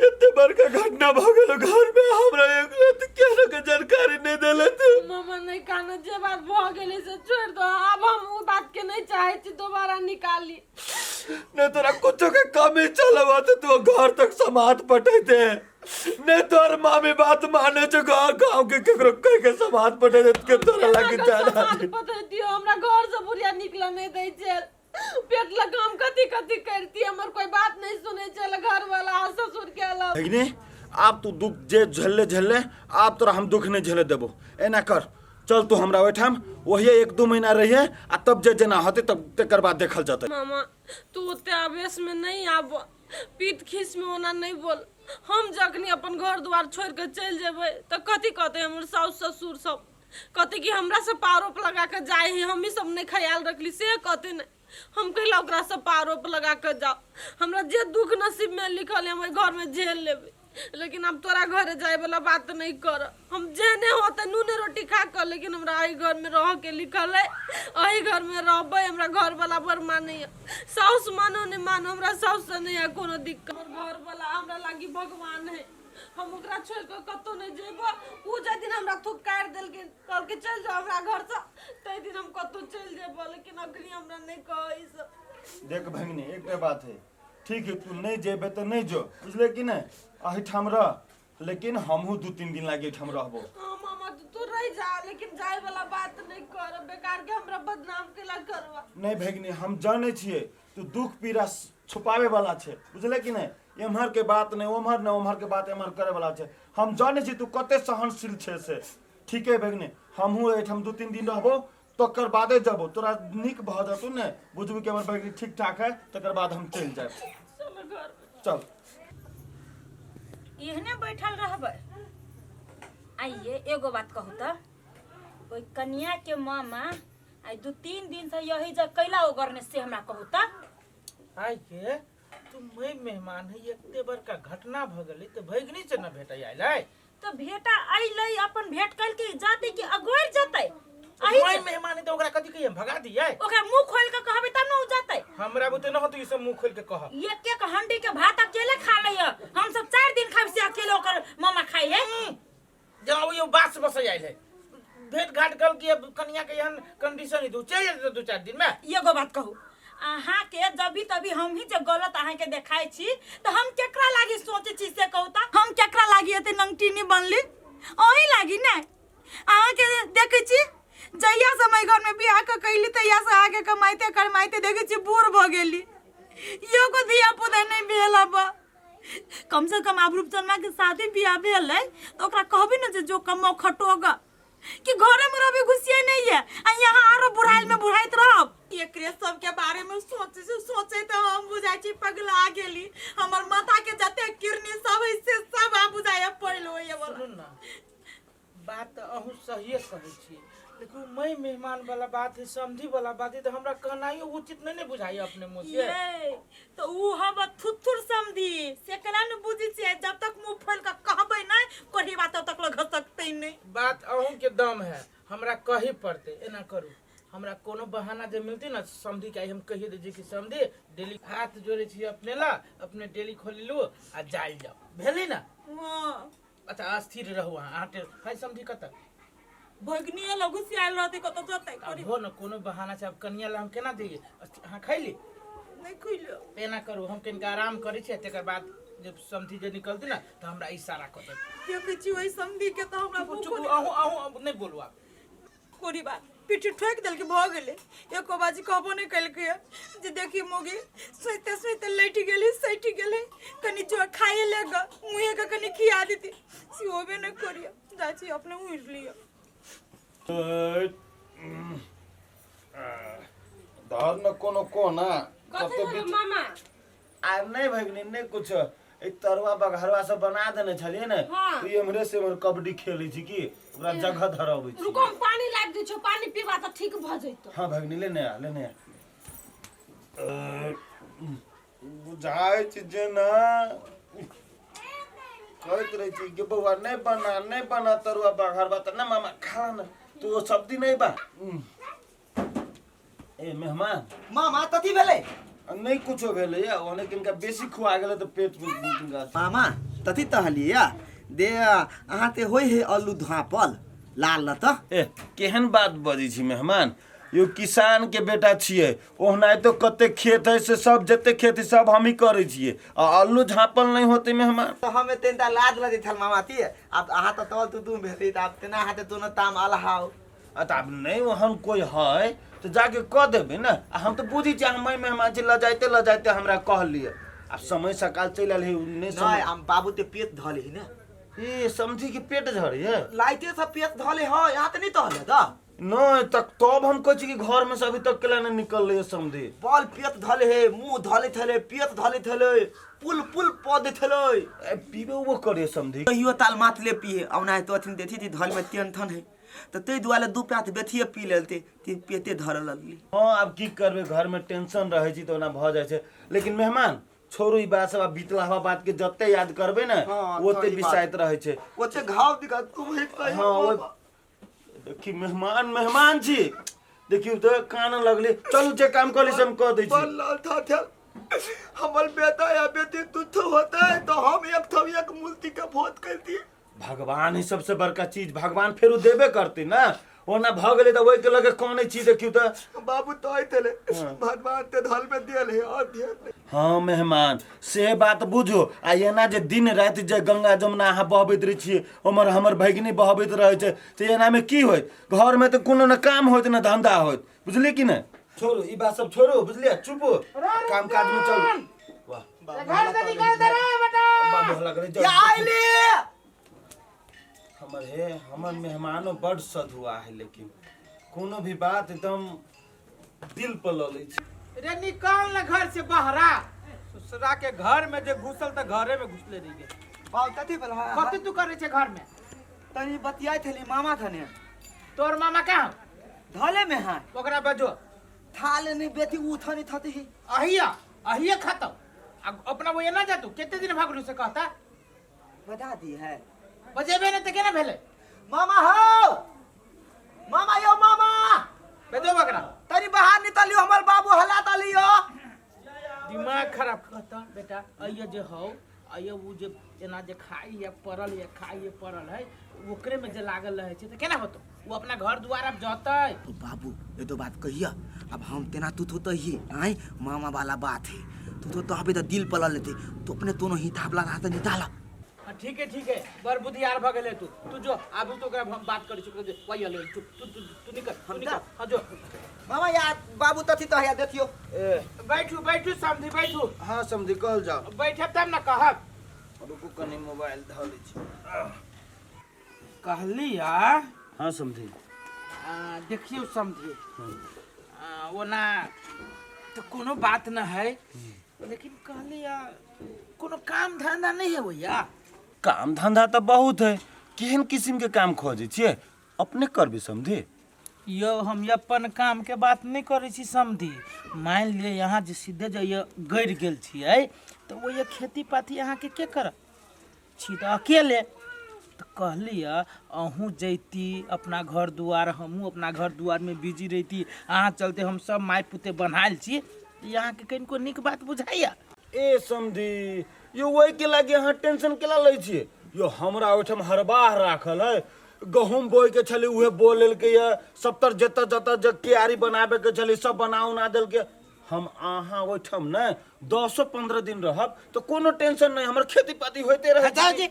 एते बड़का घटना भऽ गेल घर में, हमरा एक रात केहनो के जानकारी नहीं देले तू। मामा नहीं कान, जे बात भऽ गेलै से छोड़ि दो, आब हम ओ बात के नहीं चाहे छी दोबारा निकाली। नहीं तोरा कुछो के कमी चलवा तो तू घर तक समाज पटेते, नहीं तोर मामी बात माने जो गाँव गाँव के केकरो कह के समाज पटेते के तोरा लागी जाना। समाज पटेतियो, हमरा घर से बुढ़िया निकल नहीं दै छै, पेट लग हम कथी कथी करती, हमर कोई बात नहीं सुने छल घर वाला आ ससुर के अलावा। भगिनी, आब तू दुख जे झेलले झेलले, आब तोरा हम दुख नहीं झेले देबो। एना कर, चल तू हमरा ओहिठाम, वही 1-2 महीना रहिए, आ तब जे जेना होतै तब तकर बाद देखल जतै। मामा तू ओते आवेश में नहीं आब, पीत खीस में ओना नहीं बोल। हम जखनी अपन घर द्वार छोड़ के चलि जेबै तऽ कथी कहतै हमर साउस ससुर सब? कहते कि हमरा सब पर आरोप लगा के जाए है, हम ही सब नहीं ख्याल रखली से कहते नहीं। हम कहला ओकरा सब पर आरोप लगा के जाओ, हमरा जे दुख नसीब में लिखल है हम ओहि घर में झेल लेबै, लेकिन अब तोरा घरे जाए वाला बात नहीं कर। हम जेने होते नूने रोटी खा कर, लेकिन हमरा एहि घर में रह के लिखल है, एहि घर में रहबै। हमरा घर वाला बड़ मानैया, साउस मानो नहीं मानो, हमरा साउस से नहीं है कोनो दिक्कत। हमर घर वाला हमरा लागी भगवान है, हम ओकरा छोड़ के कतौ नहीं जेबो। उ जाहि दिन हमरा थुपकारि देलखिन, कहलकै चलि जाओ हमरा घर से, ताहि दिन हम कतौ चलि जेबो, लेकिन अखनी हमरा नहीं कहै ई सब। देख भगिनी, एकटा बात है, ठीक है तू नहीं जेबे तो नहीं जो, बुझले कि नहीं, एहिठाम रह, लेकिन हमहूँ 2-3 दिन लागे एहिठाम रहबो। हाँ मामा तू रह जा, लेकिन जाए वाला बात नहीं कर, बेकार के हमरा बदनाम केला करवा। नहीं भगिनी, हम जानै छियै तू दुख पीड़ा छुपावे वाला छै, बुझले कि नहीं, एम्हर के बात नहीं ओम्हर नहीं, ओम्हर के बात एम्हर करे वाला छै। हम जानै छी तू कते सहनशील छै से। ठीक है भगिनी, हमहूँ एहिठाम 2-3 दिन रहबो, तकर बादे जबो, तोरा नीक भऽ जेतौ ने, बुझबी कि हमर भगिनी ठीक ठाक है, तकर बाद हम चलि जायब। चल एहने बैठल रहबै। आइए एगो बात कहू तऽ, ओहि कनिया के मामा आइ 2-3 दिन से यही जग कैला ओगरने से हमरा कहू तऽ? आइ के तू मैं मेहमान है, एते बड़का घटना भऽ गेलै तऽ भगिनी से न भेटै आइलै? तऽ भेटा अइलै, अपन भेंट कल के जाते कि अगोर जतै? अही मैं मेहमान है तऽ ओकरा कथी कहियै, भगा दियै? ओकरा मुंह खोल के कहबै तब न उ जतै। हमरा बुते न होतै ई सब मुंह खोल के कह। एक एक हंडी के भात अकेले खा लैय, हम सब 4 दिन खाब से अकेले ओकर मामा खाइ है। जेना ओ बास बसै आयल है, भेंट घाट कल कि अब कनिया के एहन कंडीशन है, तू चलि जेतै 2-4 दिन में। एगो बात कहू अहाँ के, जब भी तभी हम ही जे गलत अहाँ के देखाय छी तऽ हम केकरा लागी सोचे छी से कहू तऽ? हम केकरा लागी एते नंगटीनी बनली? अहीं लागी ने। अहाँ के देखै छी जहिया से हम घर में बियाह कऽ कैली तहिया से अहाँ के कमाइते कमाइते देखै छी बूढ़ भऽ गेली, एगो धिया पुता नहि भेल। अब कम से कम आब रूपचनमा के शादी बियाह भेल है तो ओकरा कहबी ने जे जो कमाओ खटोगा कि घरे में रवि घुसिए नहीं है, आ यहाँ आरो बुढ़ाइल में बुढ़ाइत रहब। एकरे सब के बारे में सोचे से सोचे तो हम बुझाइ छी पगला गेली, हमर माथा के जते किरनी सब है से सब आ बुझाइ पड़ल होइए वाला। सुनू ना, बात तऽ अहूँ सहिए कहै छी, लेकिन मैं मेहमान वाला बात है, समझी वाला बात है, तो हमरा कहनाइयो उचित नहीं ने बुझाइए अपने मुँह से। ये तो ऊ हम थुथुर समझी से केना ने बुझी छियै, जब तक मुंह खोल के कहबै नै कोढ़ी बात तब तक लोग घसकतै नै। बात अहूँ के दम है, हमरा कही पड़ते। एना करू, हमरा कोनो बहाना जे मिलती ना समझी के, हम कहिए दै छी कि समझी डेली हाथ जोड़े छी अपने ला, अपने डेली खोली लू आ जाइल जाओ, भेली ना? हाँ। अच्छा अस्थिर रहू अहाँ, अहाँ है समझी कतऽ? भगनी लगु से आयल रहते कत जतै अब हो न कोनो बहाना छै, अब कनिया ला हम केना जइए? अहाँ खैली? नहीं खैलियो। एना करू, हम कनिका आराम करै छियै, तकर बाद जब समधी जे निकलती ना तऽ हमरा इशारा कऽ देब। देखै छी ओहि समधी के तऽ हमरा चुप, भूखो अहूँ अहूँ नहि बोलू आब। कोरी बात पीठी ठोकि देलकै, भऽ गेलै। एको बाजी कहबो नहि केलकै जे देखी मोगी सुइते सुइते लटि गेलै सटि गेलै, कनि जो खाइए ले ग मुँहे के कनि खिया देती, से होबे नहि करिए। जाइ छी अपने उड़ि लिअ। धर न कोनो कोना। कथी भेलो मामा? आ नहि भगिनी, नहि कुछ, एक तरुआ बघरवा सब बना देने छलियै ने। हाँ। तऽ एम्हरे से एम्हर कबड्डी खेलै छी कि ओकरा जगह धरबै छी। रुको, हम पानी लाबि दै छियौ, पानी पीबा तऽ ठीक भऽ जैतौ। हाँ भगिनी, लेने आ, लेने आ। बुझाइ छै जेना कहैत रहै छी कि बौआ नहि बना, नहि बना तरुआ बघरवा, तऽ नहि मामा खा ने तू, ओ सब्जी नहि बा। ए मेहमान। मामा, कथी भेलै? नहि कुछो भेलैया, ओने किनका बेसी खुआ गेलै तऽ पेट में किनका। मामा, तथी तहलिया दे अहाँ ते होय हे आलू धापल लाल ल तऽ। ए केहन बात बजै छी मेहमान? यो किसान के बेटा छियै, ओहनाइतो कते खेत है से सब जते खेत है सब हमही करै छियै, आ आलू झाँपल नहि होतै मेहमान? तऽ हम एते लाज लगै छल मामा ती, आब अहाँ तऽ तल तू तू भेली तऽ आब तेना अहाँ ते दोनो ताम अलहाउ। आ तऽ आब नहि ओहन कोइ है तऽ जाके कऽ देबै ने। आ हम तऽ बुझै छियै, हम मेहमान छी, लजाइते लजाइते हमरा कहलियै। आब समय सकाल चलि आयल है नहि। नहीं समय हम बाबू ते पेट धले ही ने। ए समझी कि पेट झड़े लाइटे सब पेट धले है, यहाँ ते नहीं तहले दा। नहीं तक तब हम कहै छी कि घर में से अभी तक केला नहीं निकल रही समझी। बॉल पेट धले है, मुंह धले थले, पेट धले थले, पुल पुल पद थले। ए, पीबे उबो करे समझी? कहियो ताल मात ले पिए औना तो अथिन देखी थी धल में तेन थन है तऽ ताहि दुआरे दू पात बेथिए पी लेलते ते पेटे धरऽ लगली। हाँ आब की करबै, घर में टेंशन रहै छी तऽ ओना भऽ जाइ छै। लेकिन मेहमान छोड़ू ई बात सब, आब बीतला हवा बात के जते याद करबै ने हाँ, ओते तऽ ई बात। बिसाइत रहै छै। ओते घाव दिखा तू ही कहियो। हाँ ओ देखी मेहमान, मेहमान छी, देखियौ तऽ कान लगले। चलू जे काम कहली से हम कऽ दै छी। लाल था था हमर बेटा या बेटी तुथ होता है तो हम एक थो एक मूर्ति के भोत करती। भगवान ही सबसे बड़का चीज, भगवान फेरो देबे करती ना। ओना भऽ गेलै तऽ ओहिके लगे कनै छी देखियौ तऽ। बाबू तो आइ थे भगवान ते धल में दियल है और दियल नहीं। हाँ मेहमान से बात बुझू। आ एना जे दिन राति जे गंगा जमुना अहाँ बहबैत रहै छियै, ओम्हर हमर भगिनी बहबैत रहै छै, तऽ एनामे की होइत? घरमे तऽ कोनो ने काम होइत ने धंधा होइत, बुझलियै कि नहि? छोड़ू ई बात सब छोड़ू, बुझलियै? चुप, काम काजमे चलू। वाह घर से निकाल दे रे बेटा। बाबू हल्ला करै जाउ। या आइली। हमर हे हमर मेहमानो बड सधुआ है, लेकिन कोनो भी बात एकदम दिल पर लऽ लै छै। रे निकाल ना घर से बहरा, ससुरा के घर में जे घुसल त घरे में घुसले रह गेल। बाबू कथी भेल? कथी तू करे छे घर में? तनी बतियाइ थली मामा थने। तोर मामा कहाँ? धले में है। ओकरा बजो। थाले नहीं बेटी ऊ थनी थती ही। अहिया अहिया खतम आ अपना वो एना जातू कते दिन भागलू से कहता। बता दी है। बजेबे ने त केना भेलै? मामा हो मामा, यो मामा। बजो बकरा। तनी बाहर निकलियो, हमर बाबू हला तलियो। दिमाग खराब कहता बेटा। अइया जे हौ, अइया उ जे एना जे खाई या पड़ल या खाई या पड़ल है, ओकरे में जे लागल रहै छै तऽ केना होतो? उ अपना घर दुआर अब जतै। तो बाबू ये तो बात कहिया अब हम तेना तू तो तही आय मामा वाला बात है, तू तो तहबे तो दिल पलल लेते तो अपने दोनों हिसाब लगा तो निकाला। हाँ, ठीक है ठीक है, बड़ बुधियार भ गेलै तू। तू जो आबू तो ओकरा हम बात करै छी, ओकरा जे वही ले तू तू तू तू निकल, तू निकल। हाँ जो। मामा यार बाबू तथी तो है देखियो। ए बैठू बैठू समझी बैठू। हाँ समझी कहल जाओ। बैठब तब ना कहब। रुकू कनी मोबाइल धऽ लै छी। कहली आ। हाँ समझी। देखियौ समझी, ओना तऽ कोनो बात न है, लेकिन कहली आ कोनो काम धंधा नहीं है भैया? काम धंधा तऽ बहुत है, केहन किस्म के काम खोजै छियै अपने करबै समझी? यौ हम अपन काम के बात नहीं करै छी समझी, मान लिअ यहाँ जे सीधे जे गड़ि गेल छियै तऽ ओहि खेती पाती अहाँके के करत? छी तऽ अकेले, तऽ कहली अहूँ जैती अपना घर दुआर, हमहूँ अपना घर दुआरमे बिजी रहिती। अहाँ चलते हम सब माय पुते बन्हायल छी, तऽ अहाँके कनिको नीक बात बुझाइया? ए समधी यो ओहि के लागे अहाँ टेंशन केला लै छियै? यो हमरा ओहिठाम हरबाह राखल है, गहूम बोए के छलै उहे बो लेलकै ये सबतर जतऽ जतऽ जे क्यारी बनाबे के छलै सब बना उना देलकै। हम अहाँ ओहिठाम ने 10-15 दिन रहब तऽ कोनो टेंशन नहि, हमर खेती पाती होइते रहै। हटाओ जी,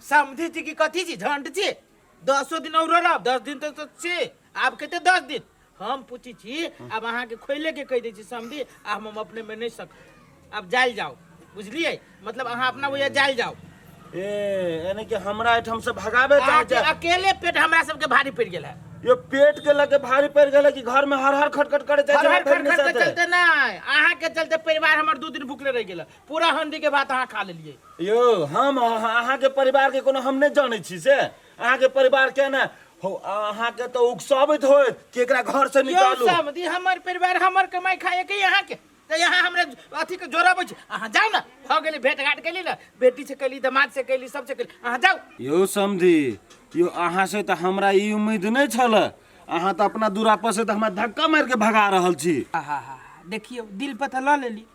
समझी छी कि कथी छी, झंड छी। 10 दिन औरो रहब, 10 दिन तऽ छी, आब कते 10 दिन हम पूछी छी। आब अहाँके खोले के कहि दै छी समझी, आ हम अपने में नहीं सक, आब जायल जाओ, बुझलियै? मतलब अहाँ अपना वजह जायल जाओ। ए यानी कि हमरा एहिठाम से भगाबे चाहे अहाँके छै? अकेले पेट हमरा सबके भारी पड़ि गेल है। यो पेट के लगे भारी पड़ि गेलै कि घर में हर हर खटखट करे जाइ छै? हर हर भगिनी खटखट के साथे? चलते नहीं, अहाँ के चलते परिवार हमर 2 दिन भूखले रहि गेल, पूरा हंडी के भात अहाँ खा लेलियै। यो हम अहाँ के परिवार के कोनो हम नहि जानै छी, से अहाँ के परिवार के ने हो अहाँ के तऽ उकसाबैत होइत कि एकरा घर से यौ निकालू। समधी, हमर परिवार हमर कमाई खाए के अहाँ के तऽ यहाँ हमरा अथी के जोड़ाबै छै। अहाँ जाउ ने, भऽ गेलै, भेंट घाट केली ने, बेटी से कैली, दामाद से कैली, सब से कैली, अहाँ जाउ। यौ समधी, यौ अहाँ से तऽ हमरा ई उम्मीद नहि छल, अहाँ तऽ अपना दूरा पर से तऽ हमरा धक्का मारि के भगा रहल छी। आहा, देखियौ, दिल पर तऽ लऽ लेली,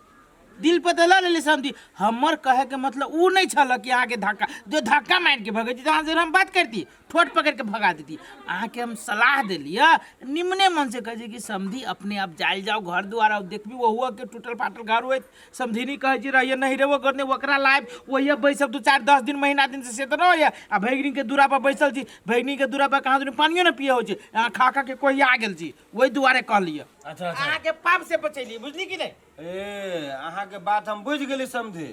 दिल पर तऽ लऽ लेली समधी। हमर कहे के मतलब उ नहीं छल कि अहाँके धक्का जो धक्का मारि के भगैती तऽ अहाँ से हम बात करती, ठोट पकड़ के भगा देती। अहाँके हम सलाह देलियै, निम्ने मन से कहै छी कि समधी अपने आप जायल जाओ घर द्वार, आब देखबी ओहुआ के टूटल फाटल घर होइत। समधिनी कहै छी रहिए नहीं रहबो करने, ओकरा लाइब ओहिए बैसब 2-4-10 दिन महीना दिन से तऽ नहि होइए। आ भैगनी के दूरा पर बैसल छी, भैगनी के दूरा पर कहाँ दुनू पानियो नहि पिए होइ छै, अहाँ खा खा के कोहिया गेल छी, ओहि दुआरे कहलियै। अच्छा अच्छा, अहाँके पाप से बचेलियै, बुझली कि नहि? ए अहाँके बात हम बुझि गेली समधी,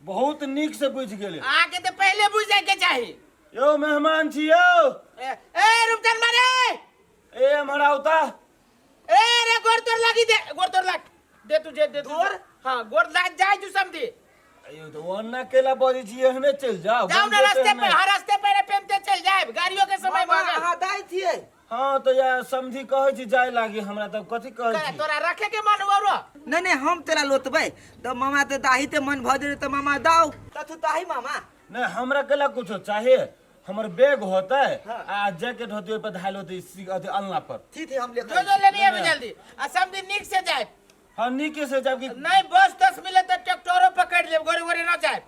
बहुत नीक से बुझि गेली। अहाँके तऽ पहिले बुझि जायके चाही। यौ मेहमान छी यौ। ए ए रूपचंद मारे, ए एम्हर आउ तऽ। ए रे गोर तोर लागी दे, गोर तोर लाग दे तू जे दे तू। हाँ गोर लाग जाय तू समझी। अयो तऽ ओन्ना केला बजै छी, एहने चलि जाउ। जाओ ना रास्ते पे, हर रास्ते पे रे पेमते चल जाए, गाड़ियों के समय मामा भऽ गेल। अहाँ दाइ छियै? हाँ तऽ या समधी कहै छी जाय लागी, हमरा तऽ कथी कहै छी? तोरा रखे के मन हुआ रो? नहीं नहीं, हम तेरा लोतबै तऽ मामा तऽ दाही ते मन भऽ जेतै तऽ मामा दाउ तऽ तू दाही मामा। नहीं हमरा केला कुछो चाहिए, हमर बैग होतै आ जैकेट होतै, ओहि पर धायल होतै अथी अलना पर। ठीक है, हम लेकर जो जो लेनी है जल्दी, आ समधी नीक से जाए। हाँ नीके से जाब कि नहीं बस 10 मिले तो ट्रैक्टरो पकड़ लेब, गोरे गोरे न जाए।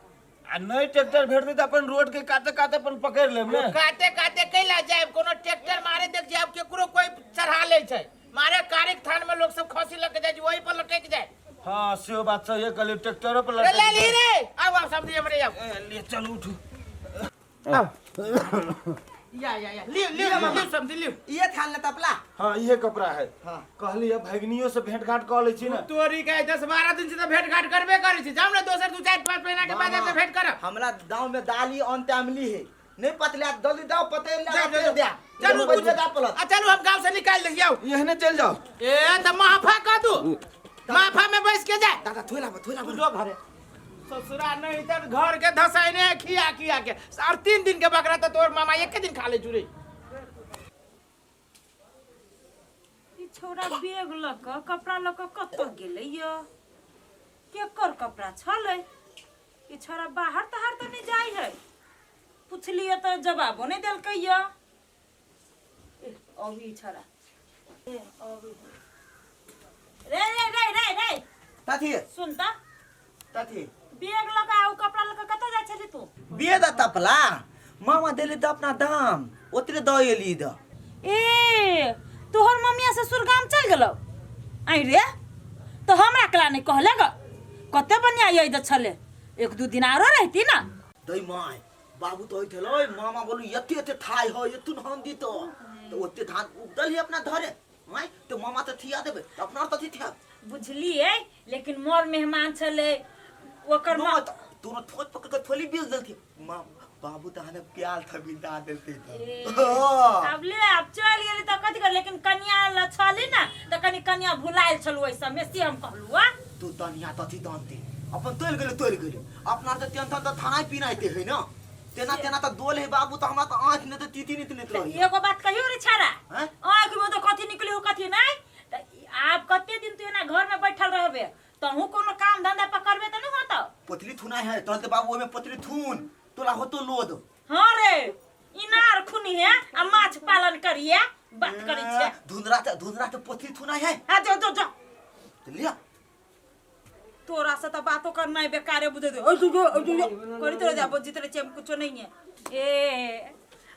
आ नहीं ट्रैक्टर भेटतै तऽ अपन रोड के काते काते अपन पकड़ लेब ने। काते काते कैला जाए, कोनो ट्रैक्टर मारे देख जाए, केकरो कोई चढ़ा ले छै, मारे कारिक थान में लोग सब खसी लग जाए, वही पर लटक जाए। हाँ सेहो बात सही है, कहलियै ट्रैक्टरो पर रे लटक ले ली रे, आउ आउ समझी हमरे आउ। ए, ले चलू उठू। या या या लियो लियो लियो समझी लियो। ये थान ले तपला। हाँ इहे कपड़ा है। हाँ। कहली अब भगनियो से भेंट घाट कऽ लै छी ने। तोरी के 10-12 दिन से तो भेंट घाट करबे करै छी, जाउ ने दोसर 2-4-5 महीना के बाद से भेंट करब। हमरा गांव में दाली अनटाइमली है, नहीं पतला जल्दी दाओ पते ले जाओ, जाओ, दे। चलू कुछ दा पलत। आ चलू हम गांव से निकाल दे जाओ। एहने चल जाओ। ए त महफा कह तू, महफा में बैस के जाए। दादा थोला थोला तू जो घरे ससुरा नहीं त घर के धसाइने खिया खिया के और 3 दिन के बकरा त तोर मामा एक दिन खा ले चुरे। ई छौड़ा बैग लऽ कऽ कपड़ा लऽ कऽ कतऽ गेलै य? केकर कपड़ा छलै? ई छौड़ा बाहर ताहर तऽ नहि जाइ है? पुछलियै तऽ जवाबो नहि देलकै य। ए, अभी ई छौड़ा ए अभी रे रे रे रे रे तथी सुन तऽ तथी बैग लऽ कऽ आ उ कपड़ा लऽ कऽ कतऽ जाइ छली तू? बिये द तपला मामा देले त अपना दाम ओतरे द एली द। ए तोहर मम्मिया ससुर गाम चल गेलौ? आई रे तो हमरा कला नहीं कहले ग, कते बढ़िया यही द छले, 1-2 दिन आरो रहती ना। दई my बाबू तो होइत हलो मामा बोलू एते एते थाई हो एतुन हम दी तो तो ओते धान उपदल ही अपना धरे my तो मामा तो थिया देबे तो अपना तो थिया। बुझलिए, लेकिन मोर मेहमान छले ओकर नो तो तू थोत पकड़ के थोली बीज देलथी मां बाबू तो हने प्याल था बिंदा देलती तो। अब ले अब चल गेली त कथि कर, लेकिन कनिया ल छली ना त कनि कनिया भुलायल छलु ओइ समय से हम कहलु आ। तू तनिया तथी दानती अपन तोल गेले तोल गेले अपना तो तेन त थाना पीनाइते है ना, तेना तेना त दोल है बाबू तो हमरा त आंख ने त तीती नित नित रही। एगो बात कहियो रे छाड़ा, हैं? आंख में तो कथि निकली हो कथि नहीं, त आप कते दिन तू एना घर में बैठल रहबे, तहु कोनो काम धंधा पकड़बे त नहीं होतो। पोतली थुना है तहन त बाबू ओमे पोतली थुन तोला होतो लोद। हां रे इनार खुनी है आ माछ पालन करिए बात करै छै। धुंधरा त धुंधरा त पोतली थुना है। हां जो जो जो त लिया तोरा से त बातो करना है बेकारे बुझे दे। ओ जो जो जो करी तोरा जा जितरे छे कुछो नहीं है। ए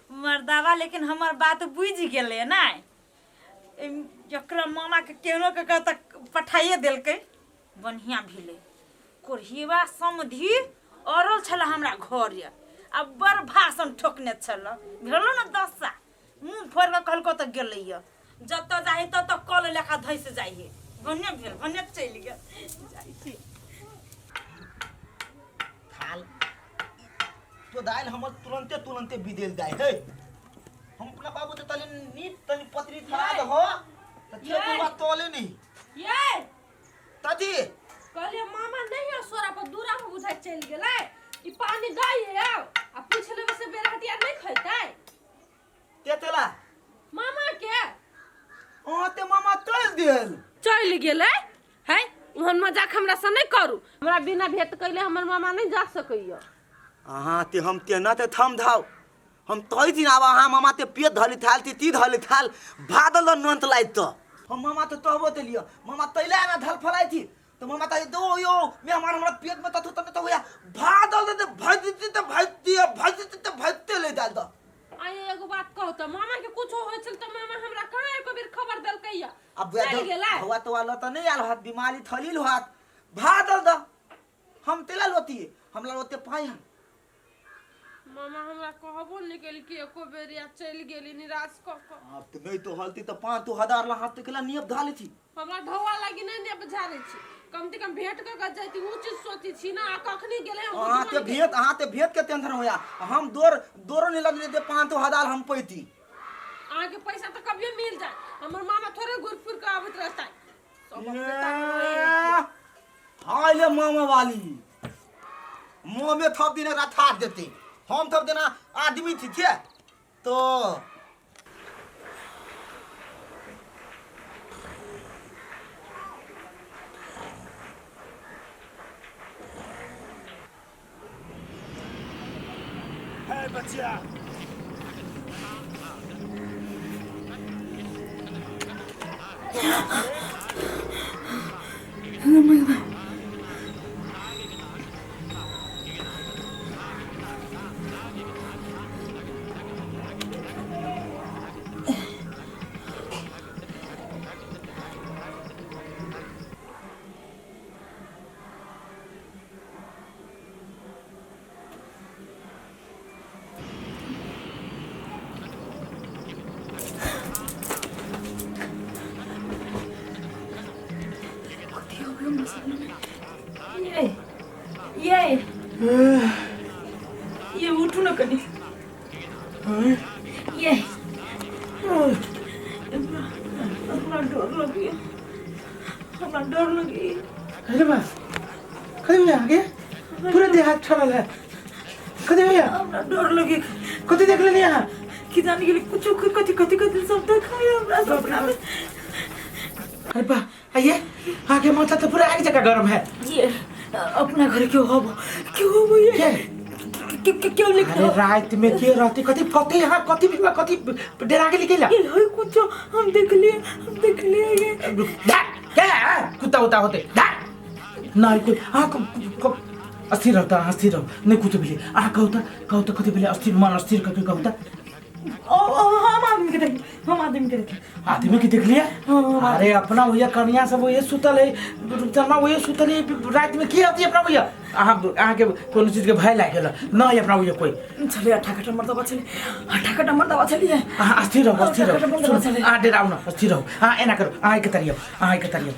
मर्दावा लेकिन हमर बात बुझि गेलै नहि। एकरा मामा के केहनो के कऽ तक पठाइए देलकै, बढ़िआँ भेलै। कोढ़ियबा समधि अड़ल छलै हमरा घर ये आ बड़ भाषण ठोकने छल, भेलो ने दशा मुँह फोड़ि कऽ कहलको तऽ गेलैए, जतऽ जाइ ततऽ कल लेखा धसि जाइ है। बढ़िआँ भेल, बढ़िआँ चलि गेल। जाइ छी। थाल तो दाइल हमर तुरंते तुरंते बिदेल जाय है। हम अपना बाबू तो तनी नीट तनी पतरी थरा दहो त चे बुआ तोले नहीं। ये तजी कहलिए मामा नहीं है सोरा पर दूरा में बुझाइ चलि गेलै, ई पानी दइ है आ पूछ लेबै से बेरहटिया नहीं खैतै। ते तेला मामा के अहाँ ते मामा चलि गेल, चलि गेलै है। ओहन मजाक हमरा से नहीं करू, हमरा बिना भेंट कैले हमर मामा नहीं जा सकैया। अहाँ ते हम तेना ते थम धाव हम तही दिन आब अहाँ मामा ते पेट धली थाल ती ती धली थाल भादल नंत लाइत त हम मामा ते तहबो ते लिअ मामा तैला ना धल फलाई थी तो मामा ताई दो यो मेहमान हमरा पेट में तथु तने तो होया भादल दे भजती ते भजती भजती ते भजते ले डाल द। आइ एगो बात कहू त मामा के कुछो होय छल त मामा हमरा कहाँ एको बेर खबर देलकैया? अब चलि गेलै। हवा तो वाला त नहीं आल हाथ बीमारी थलील हाथ भादल द हम तेला लोती हमरा लोते पाई हम। मामा हमरा कहबो नहीं केल कि एको बेर या चलि गेली निराश क क। अब तो नहीं तो हलती तो 5 हजार ला हाथ तो केला नियप धाली थी। हमरा ढौआ लागी नहीं ने झारै छी, कम से कम भेंट क क जाती उ चीज सोची छी ना। आ कखनी गेलै हम अहाँ बुझबो ते नहि केलियै। भेंट अहाँ ते भेंट के टेंशन होया, हम दौड़ दौड़ो नहीं लगले ते 5 हजार हम पैती। अहाँके पैसा तऽ कभियो मिल जाए, हमर मामा थोड़े घूर फिर के आबैत रहतै। सब अपने ताकत रहै। हाँ ले मामा वाली मुँह में थप दिन रथा देते, हम थप देना आदमी थी थे तो है बच्चा। ये ये ये उठू न कनी। ये हमरा डर लगी, हमरा डर लगी। अरे बा कथी भैया आगे पूरा देह हाथ छड़ल है, कथी भैया? हमरा डर लगी। कथी देख लेली अहाँ? कि जान गेली कुछ कथी कथी कथी सब देखाय हमरा सपना में। अरे बा आइए आगे माथा तो पूरा आग जगह गर्म है। ये अपना घर क्यों हब क्यों हब ये के? क्यों लिख अरे रात में के रहती कथी कथी यहाँ कथी भी कथी डरा के लिखेला? ये है कुछ हम देख लिए, हम देख लिए ये। धा क्या है? कुत्ता उत्ता होते धा नहीं कोई हाँ अस्थिर रहता, अस्थिर रहो नहीं कुछ भी आ कहता कहता कथी भेलै अस्थिर मन अस्थिर करके कहता। ओ ओ हम आदमी के देख, हम आदमी के देख। आदमी के देख लिया? हाँ। अरे अपना भैया कन्या सब वही सुतल है, शर्मा वही सुतल है, रात में की होती अपना भैया अहाँ अहाँके कोनो चीज के भय लागि गेल नहीं अपना भैया कोई। छलै अठा कटा मर्दबा छलै, अठा कटा मर्दबा छलियै। अहाँ अस्थिर रहू, अस्थिर रहू। सुनू, सुनू, अहाँ डराउ न, अस्थिर रहू। अहाँ एना करू, अहाँ एके तरियौ, अहाँ एके तरियौ,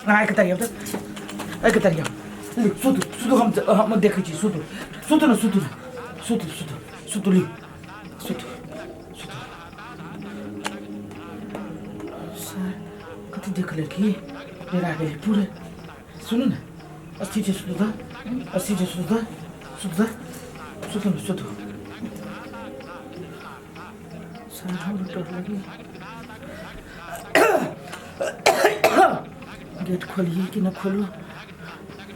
अहाँ एके तरियौ तऽ एके तरियौ। लिउ, सुतू सुतू, हम देखै छी। सुतू सुतू न, सुतू न, सुतू सुतू सुतू, लिउ सुतू सुतू। सर कथी देख लेलखी? डरा गेलै पूरे। सुनू ने, अस्थिर छै, सुतू तऽ, अस्थिर छै, सुतू तऽ, सुतू तऽ, सुतू न, सुतू। सर हमरा डर लगी। गेट खोलिए कि न खोलू?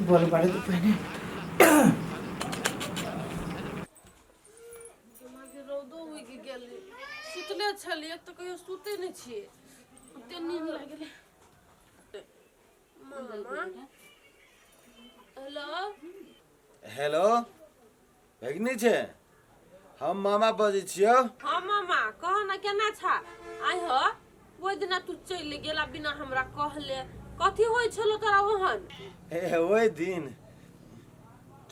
बॉल बारे तो पहने दिमाग रौदो उगि गेलै, सुतले छलियै तऽ कहियो सुते नहि छियै, ओते नींद लागि गेलै। मामा हेलो। हेलो भगिनी छै। हम मामा बजै छियौ। हाँ मामा, कह ना केना छा? आइ हो, ओहि दिना तू चलि गेला बिना हमरा कहले, कथी होइ छलो तोरा ओहन? हे ओहि दिन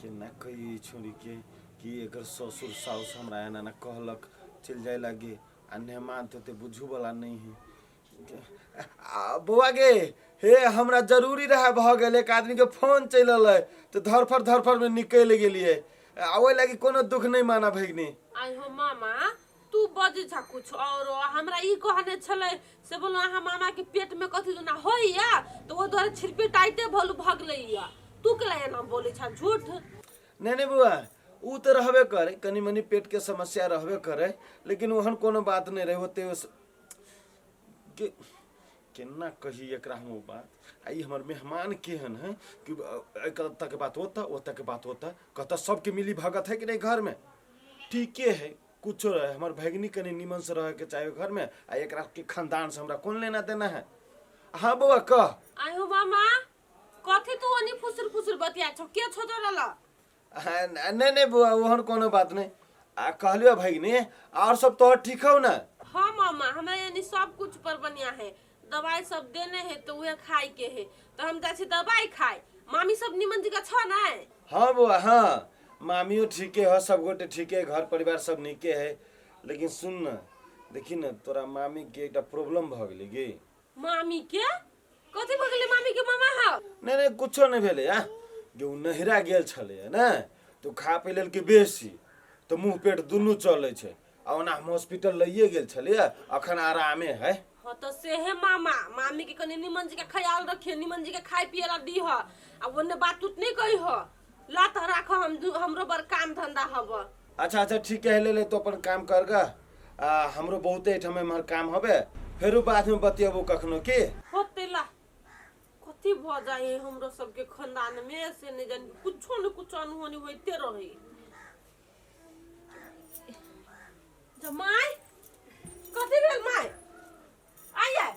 केना कही छोरी के कि एकर ससुर साउस हमरा एना एना कहलक चलि जाय लागे आ मेहमान तो ओते बुझू वाला नहीं है। आ, बौआ गे, हे हमरा जरूरी रहे भऽ गेल, एक आदमी के फोन चलि एलै तऽ धरफड़ धरफड़ में निकलि गेलियै आ ओहि लागी कोनो दुख नहीं माना भगिनी। आइ हो मामा, तू बजै छा कुछ और, हमरा ई कहने छलै से बोलो अहाँ मामा के पेट में कथी दुना होइया तऽ ओ दुआरे छिरपी टाइटे भलू भगलैया, तू केला एना बोलै छा झूठ? नहीं नहीं बौआ, उ तऽ रहबे करे, कनी मनी पेट के समस्या रहबे करे, लेकिन ओहन कोनो बात नहीं रहे ओते के केना कही एकरा हम ओ बात। आ ई हमर मेहमान केहन है कि एकर के बात ओतऽ ओतऽ के बात ओतऽ, कहता सबके मिली भगत है कि नहीं घर में। ठीके है, कुछो रहे हमर भगिनी कनी निमन से रहे के चाहे घर में, आ एकरा के खानदान से हमरा कोन लेना देना है। हाँ बौआ कह। आइ हो मामा, कथी तू ओनी फुसुर फुसुर बतिया छौ, के छौ तोरा लग? नहीं नहीं बौआ, ओहन कोनो बात नहीं। आ कहलियो भगिनी, और सब तोहर ठीक हौ ना? हाँ मामा, हमरा यानी सब कुछ पर बढ़िया है, दवाई सब देने है तो उहे खाए के है, तो हम जाइ छी दवाई खाए। मामी सब निमन जगह छ नै? हाँ बौआ हाँ, मामियो ठीके है, सब गोटे ठीके है, घर परिवार सब नीके है। लेकिन सुन न, देखी न तोरा मामी के एकटा प्रॉब्लम भऽ गेलै गे। मामी के कथी भऽ गेलै? मामी के मामा हौ? नहीं नहीं कुछो नहीं भेलै। आ जे उ नहिरा गेल छलै ने तऽ खा पी लेलकै बेसी, तऽ मुँह पेट दुनू चलै छै, आ ओना हम हॉस्पिटल लइए गेल छलियै, अखन आरामे है। हाँ तो से है मामा, मामी के कनी निमन जी के ख्याल रखिए, निमन जी के खाए पिए ला दीह, आ ओने बात उत नहीं कही हो, ला त राख, हम हमरो बड़ काम धंधा हब। अच्छा अच्छा ठीक है, ले ले तो अपन काम कर गा, आ हमरो बहुते एहिठाम एम्हर काम हबे, फेरो बाद में बतियबो कखनो की। होते ला कथी भ जाए हमरो सबके खानदान में से नहीं जानी, कुछो न कुछो अनहोनी होते रहे। जब माय कथी भेल माय? आइए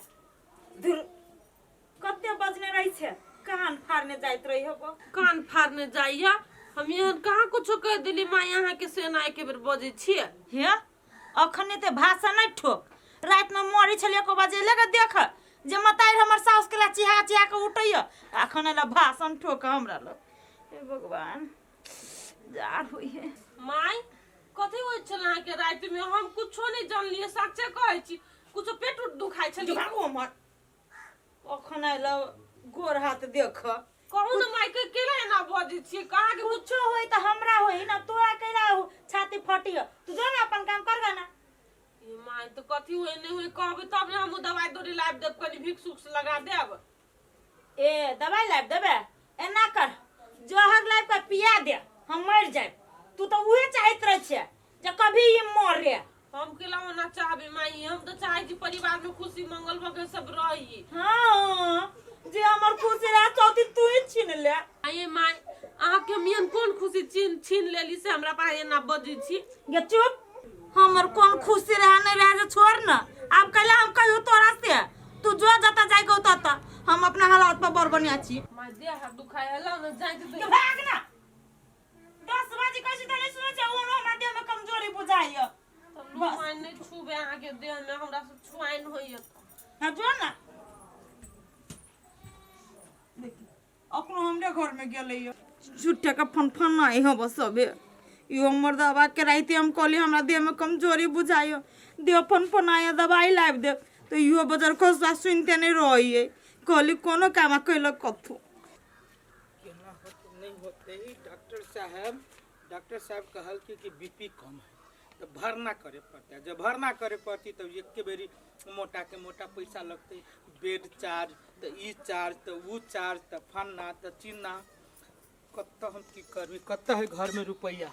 धुर, कते बजने रही छे, कान फाड़ने जाइत रही हबो। कान फाड़ने जाइया? हम एहन कहाँ कुछो कह दिली माय अहाँ के से एना एके बेर बजै छियै? हे अखने ते भाषा नहीं ठोक, रात में मरी छलियै एको बजे ले के देख जे मताई हमर साउस के ला चिहा चिहा के उठैया, अखन एला भाषण ठोक हमरा लग। हे भगवान, जार होई है। माय कथी होइ छल अहाँ के राति में? हम कुछो नहीं जानलियै, सच्चे कहै छी, कुछो पेट उट दुखाइ छल? भागो हमर, अखन एला गोर हाथ देख। कहू ने माय के केला एना बजै छियै? कहाँ के कुछो होई त हमरा होई ना, तोरा केला हो छाती फटी हो, तू जो ना अपन काम कर ना। ई माय तो कथी होई नहीं होई कहबै तब ने हम दवाई दौरी लाबि देब, कनी भिक्स उक्स लगा देब। ए दवाई लाबि देबे? एना कर, जहर लाबि के पिया दे, हम मरि जायब। तू तो उहे चाहैत रहे छे जे कभी ई मरे। हम केला ओना चाहबे माई, हम तो चाहे छी परिवार में खुशी मंगल भऽ के सब रही। हाँ, जे हमर खुशी रहे चौथी तू ही छीन ले। आये माय, अहाँ के हम एहन कोन खुशी छीन छीन लेली से हमरा पास एना बजै छी? गे चुप, हमर कोन खुशी रहे नहीं रहे जे छोड़ न, आब कैला हम कहियो तोरा से, तू जो जता जाय के तता, हम अपना हालात पर बड़ बढ़िया छी। माय देह हाथ दुखाय हला न जाय के भाग ना, 10 बजे कैसे तो नहीं सुनै छै, ओनो हमरा देह में कमजोरी बुझाइय। तब माय नहीं छूबे अहाँ के देह में, हमरा से छुआइन होइय। हाँ जो ना, देखी अखनो हमरे घर में गेलै झूठे के फन फन आई हो बस सबे। इहो हमर दवा के राइते हम कहली हमरा देह में कमजोरी बुझाइयो, देह फन फन आया दवाई लाबि देब, तो इहो बजर खसुआ सुनते नहीं रहिए, कहली कोनो काम कैलक कथू केना होते नहीं होते ही। डॉक्टर साहब कहल कि बीपी कम है तो भरना करे पड़ता है। जब भरना करे पड़ती तब एक बेरी मोटा के मोटा पैसा लगते, बेड चार्ज तो ई चार्ज तो ऊ चार्ज तो फन्ना तो चिन्ना। कत्ता हम की करबी, कत्ता है घर में रुपैया,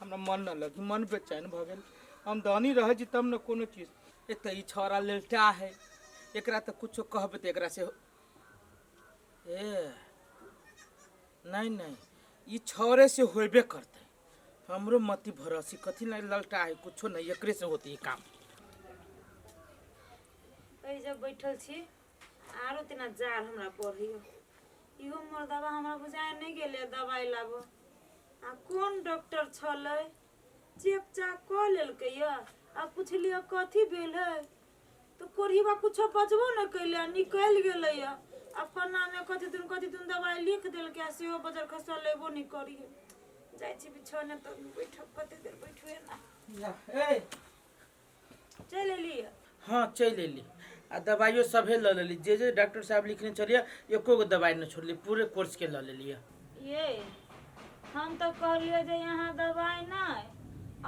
हमरा मन न लगी, मन बेचैन भऽ गेल। हम धनी रहै छी तब ने कोनो चीज। एक तऽ ई छौड़ा लेलटा है, एकरा तऽ कुछो कहबै तऽ एकरा से ए नहीं नहीं, ई छौड़े से होबे करतै। हमरो मति भरोसी कथी नहीं ललटा है, कुछो नहीं, एकरे से होती है काम। एहि जब बैठल छी आरो तेना जार हमरा पढ़ियो, इहो मर्दबा हमरा बुझाय नहीं गेलै दवाई लाबो। आ कोन डॉक्टर छलै चेक चाक कऽ लेलकै यऽ आ पुछलियै कथी भेल है तऽ कोढ़ीबा कुछो बजबो नहि कैले आ निकलि गेलै यऽ आ पन्नामे कथी दुन दवाइ लिख देलकै आ सेहो बजर खसुआ लेबो नहि करियै जाइ छी बिछौने तर बैठब कते देर बैठबे ना। ए। चलि एलियै? हाँ, चलि एली आ दवाइयो सभे लऽ लेली, जे जे डॉक्टर साहब लिखने छलियै एको गो दवाइ नहि छोड़ली, पूरे कोर्स के लऽ लेलियै। ये हम तऽ कहलियै जे यहाँ दवाइ नहि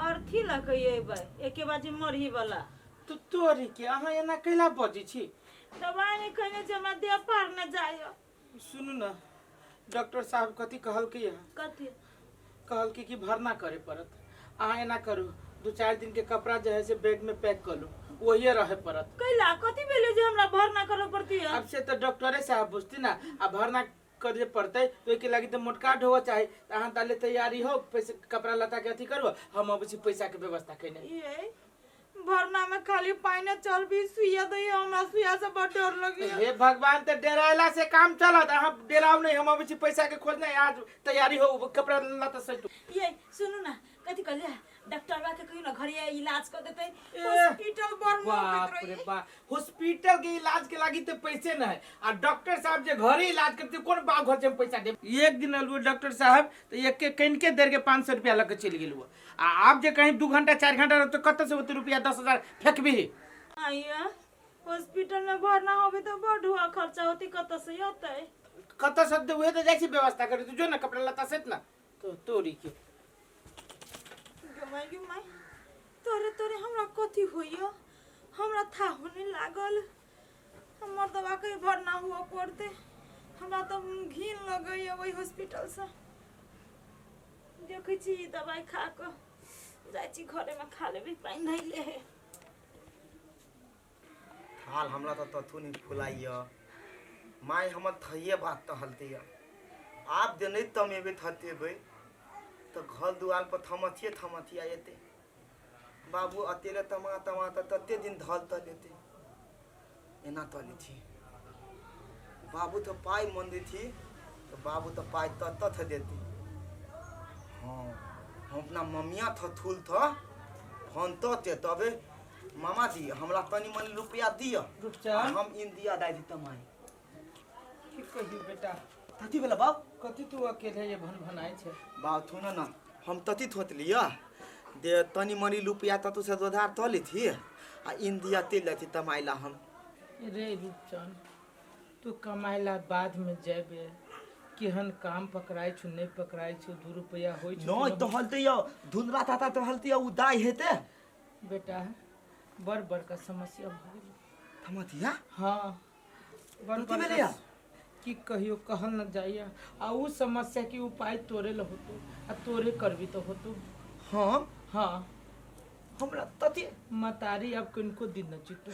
अर्थी लऽ के अयबै, एके बाजी मरही वाला। तो तोरी के अहाँ एना कैला बजै छी? दवाइ नहि खयने छी, हमरा देह पार नहि जाइए। सुनू ने, डॉक्टर साहब कथी कहलकै है? कथी? कहलकै कि भरना करे पड़त। अहाँ एना करू, 2-4 दिन के कपड़ा जे है से बैग में पैक कर लू, वही रहे पड़त। कैला कथी भेलै जे हमरा भरना करऽ पड़ती है? अब से तो डॉक्टरे साहब बुझती ना, आ भरना करे पड़तै तो ओहिके लागी तो मोटका ढोआ चाही। तऽ अहाँ ताले तैयारी हो, पैसे कपड़ा लत्ता के अथी करू, हम अबै छी पैसा के व्यवस्था केने। ये भरना में खाली पानी चलबी सुइया दैया, हमरा सुइया से बड़ डर लगैया। हे भगवान, तऽ डरायला से काम चलत? अहाँ डराउ नहीं, हम अबै छी पैसा के खोजने, आज तैयारी हो, कपड़ा लत्ता सैतू। ये सुनू ना, कथी कहलियै, डॉक्टरवा के कहियो ना घरे इलाज कर देतै। ए, हॉस्पिटल बड़ बाप महग रे बाप, हॉस्पिटल के इलाज के लागी तो पैसे न है आ डॉक्टर साहब जे घरे इलाज करते कोन बाप घर से हम पैसा देब? एक दिन अलू डॉक्टर साहब तो एक के कनिके देर के 500 रुपया लऽ के चलि गेलू, आ आब जे कहीं 2 घंटा 4 घंटा रहतो कतऽ से ओते रुपया 10,000 फेंकबी? आइया हॉस्पिटल में भरना होबे तो बड़ हुआ खर्चा होती, कतऽ से अतै? कतऽ से अतै? उहे तऽ जाइ छी व्यवस्था करे, तू जो ना कपड़ा लत्ता सहित ना तो तोरी के। गमाई गमाई, तोरे तोरे हमरा कथी होइया, हमरा था होने लागल। हमर दवा के भरना हुआ पड़ते, हमरा तऽ घिन लगैया ओहि हॉस्पिटल से। देखै छी ई दवाइ खा कऽ जाइ छी घरेमे खा लेबै, पानि धैले है। थाल हमरा तऽ तथू नहीं फुलाइय माय, हमर थैये बात तहलते आब दे नहीं तमेबे थतेबै तऽ घर दुआर पर थमथिए थमथिया एते बाबू अतेले तमा तमा तऽ तते दिन धल तल एते एना तले थी बाबू तऽ पाइ मंदी थी तऽ बाबू तऽ पाइ तत थ देते। हाँ, हम अपना मम्मिया थ थूल थ फोन तते तबे मामा जी हमरा तनी मनी रुपया दिअ। रुपचा? हम इन दिया दाई दी तमाई। की कहियो बेटा? तथी भेला बाप? कथी तू अकेले ये भन भनाइ छै? बाप थू ना हम तथी थोत लिअ दे तनी मनी रुपया ततु से उधार त लेथी आ इन दिया तेल लेथी तमाइला हम। रे रूपचंद, तू कमाइला बाद में जेबे, केहन काम पकड़ाइ छौ नहि पकड़ाइ छौ, 2 रुपया होइ छौ। नहीं तो हलते यो धुंधला ताता तो हलते यो उदाई हेते। बेटा बड़ बड़का समस्या भऽ गेल। थमतिया? हाँ, बड़ कथी बड़का भेलैया? की कहियो कहल न जाइया, आ उ समस्या के उपाय तोरे ल होतो आ तोरे करबी तो होतो। हम? हाँ। हमरा तथी मतारी अब किनको दिन न जीतो।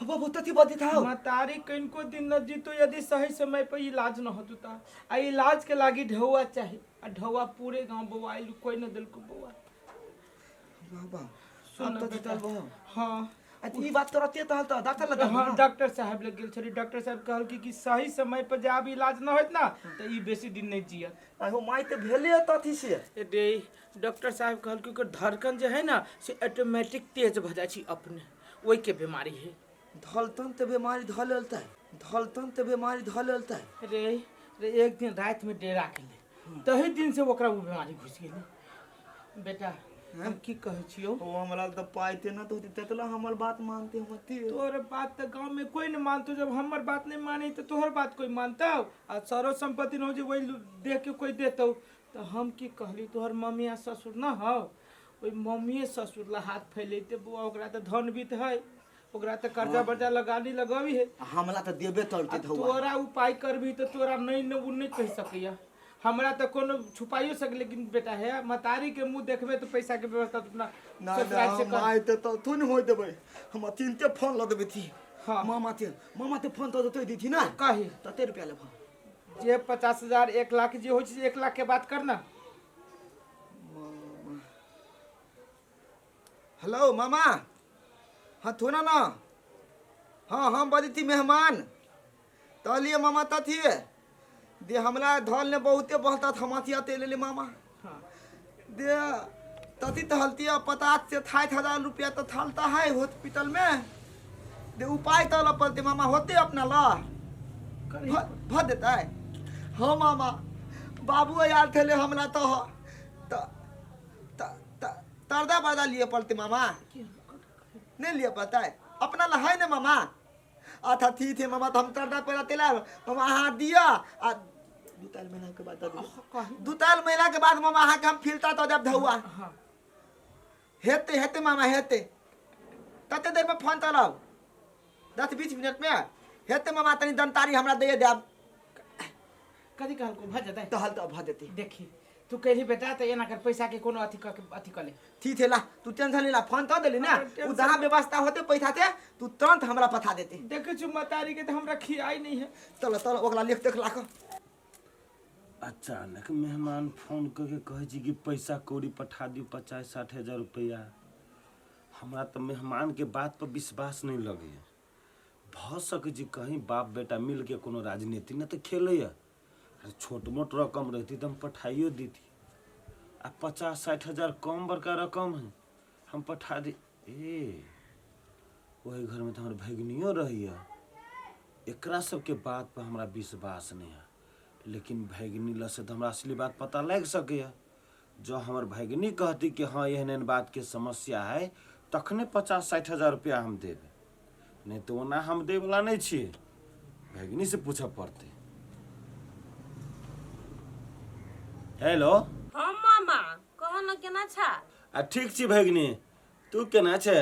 बाबू तथी बदी था। मतारी किनको दिन न जीतो यदि सही समय पर इलाज न होतो ता, आ इलाज के लागी ढौआ चाही आ ढौआ पूरे गांव बौआइल कोई न देलको बौआ। बाबा सुन अब तथी बेटा। तल बो। हाँ। अच्छा ई बात तोरा ते तहल त डॉक्टर लग? हाँ, डॉक्टर साहब लग गेल छली, डॉक्टर साहब कहल कि सही समय पर जब इलाज न होत ना तो ई बेसी दिन नहीं जियत। आहो माई ते भेले तथी से। रे डॉक्टर साहब कहल कि ओकर धड़कन जे है ना से ऑटोमेटिक तेज भ जाइ छै अपने, ओहि के बीमारी है। धलतन ते बीमारी धल लेलतै, धलतन ते बीमारी धल लेलतै। रे रे एक दिन रात में डेरा गेलै तही दिन से ओकरा ओ बीमारी घुसि गेलै। बेटा हम की कहै छियौ? ओ हमरा तऽ पाइ ते न तो तेतला हमर बात मानते हम ते। तोहर बात तऽ गांव में कोई नहीं मानतो, जब हमर बात नहीं मानी तो तोहर बात कोई मानता? आ सरो संपत्ति न हो जे वही देख के कोई देतौ। तो हम की कहली, तोहर मम्मी आ ससुर न हौ, ओहि मम्मीए ससुर ला हाथ फैलेते बौआ, ओकरा तऽ धन बीत है, ओकरा तऽ कर्जा बर्जा लगानी लगावी है। हमरा तऽ देबे तलते आ धौआ। तोरा उपाय करबी तऽ तोरा नहीं न उ नहीं कहि सकैया, हमरा तऽ कोनो छुपाइयो सक, लेकिन बेटा है मतारी के मुंह देखबे तो पैसा के व्यवस्था तो अपना ना ससुराल से ना कर। माय ते तो तू नहीं होय देबै, हम तीनते फोन ल देबै थी। हाँ। मामा ते मामा ते फोन तो देते दीथी ना। कही तते रुपया लेबो जे 50,000 1 लाख जे होइ छै, 1 लाख के बात करना। हेलो मामा, हाँ थो ना ना हाँ हम बजै थी मेहमान तलिए मामा तथिए दे हमरा धल ने बहुते बहता थमाथिया ते लेले मामा। हाँ। दे तथी तहलती 50 से 60 हजार रुपया तो थलता है हॉस्पिटल में। दे उपाय तो पड़ते मामा, होते अपना ला भ देता है। हाँ मामा, बाबू आयल थे हमरा तो तरदा बर्दा लिए पड़ते मामा, नहीं लिए पड़ता है अपना ला है ना मामा। अच्छा ठीक है मामा, तो हम तरदा पैदा तेला मामा अहाँ दिया आ 2-3 महीना के बाद 2-3 महीना के बाद मामा अहाँ के हम फिरता तो जब धुआ हेते हेते मामा हेते। तते देर में फोन चलाओ, 10-20 मिनट में हेते मामा। तनी दंतारी हमरा दे देब। कथी कहलको, भऽ जेतै? तहल तो भ देती। देखी, तू कहली बेटा तऽ एना कर, पैसा के कोनो अथी कऽ के अथी कऽ ले। ठीक है ला, तू टेंशन नहीं ला, फोन तो देली ना। उ जहाँ व्यवस्था होते पैसा थे तू तुरंत हमरा पठा देती। देखै छु मतारी के तऽ हमरा खियाई नहीं है। चलो चलो, ओकरा लिख देख लाख। अचानक मेहमान फोन करके कहै छै कि पैसा कौड़ी पठा दियौ, 50-60 हजार रुपैआ। हमरा तऽ मेहमानके बात पर विश्वास नहि लगैए। भऽ सकै छै कहीं बाप बेटा मिलके कोनो राजनीति नहि तऽ खेलैए। अरे, छोट मोट रकम रहती तऽ हम पठाइयो देती आ 50-60 हजार कम बड़का रकम है, हम पठा दी। ए, ओहि घरमे तऽ हमर भगिनियो रहैए। एकरा सबके बात पर हमरा विश्वास नहि है, लेकिन भगिनी लग से तऽ हमरा असली बात पता लागि सकैए। जँ हमर भगिनी कहती कि हँ, एहन एहन बातके समस्या है, तखने 50-60 हजार रुपया हम देबै, नहि तऽ ओना हम दैवला नहि छियै। भगिनी से पूछऽ पड़तै। हेलो। हाँ मामा, कह न, केना छा? आ ठीक छी भगिनी, तू केना छै?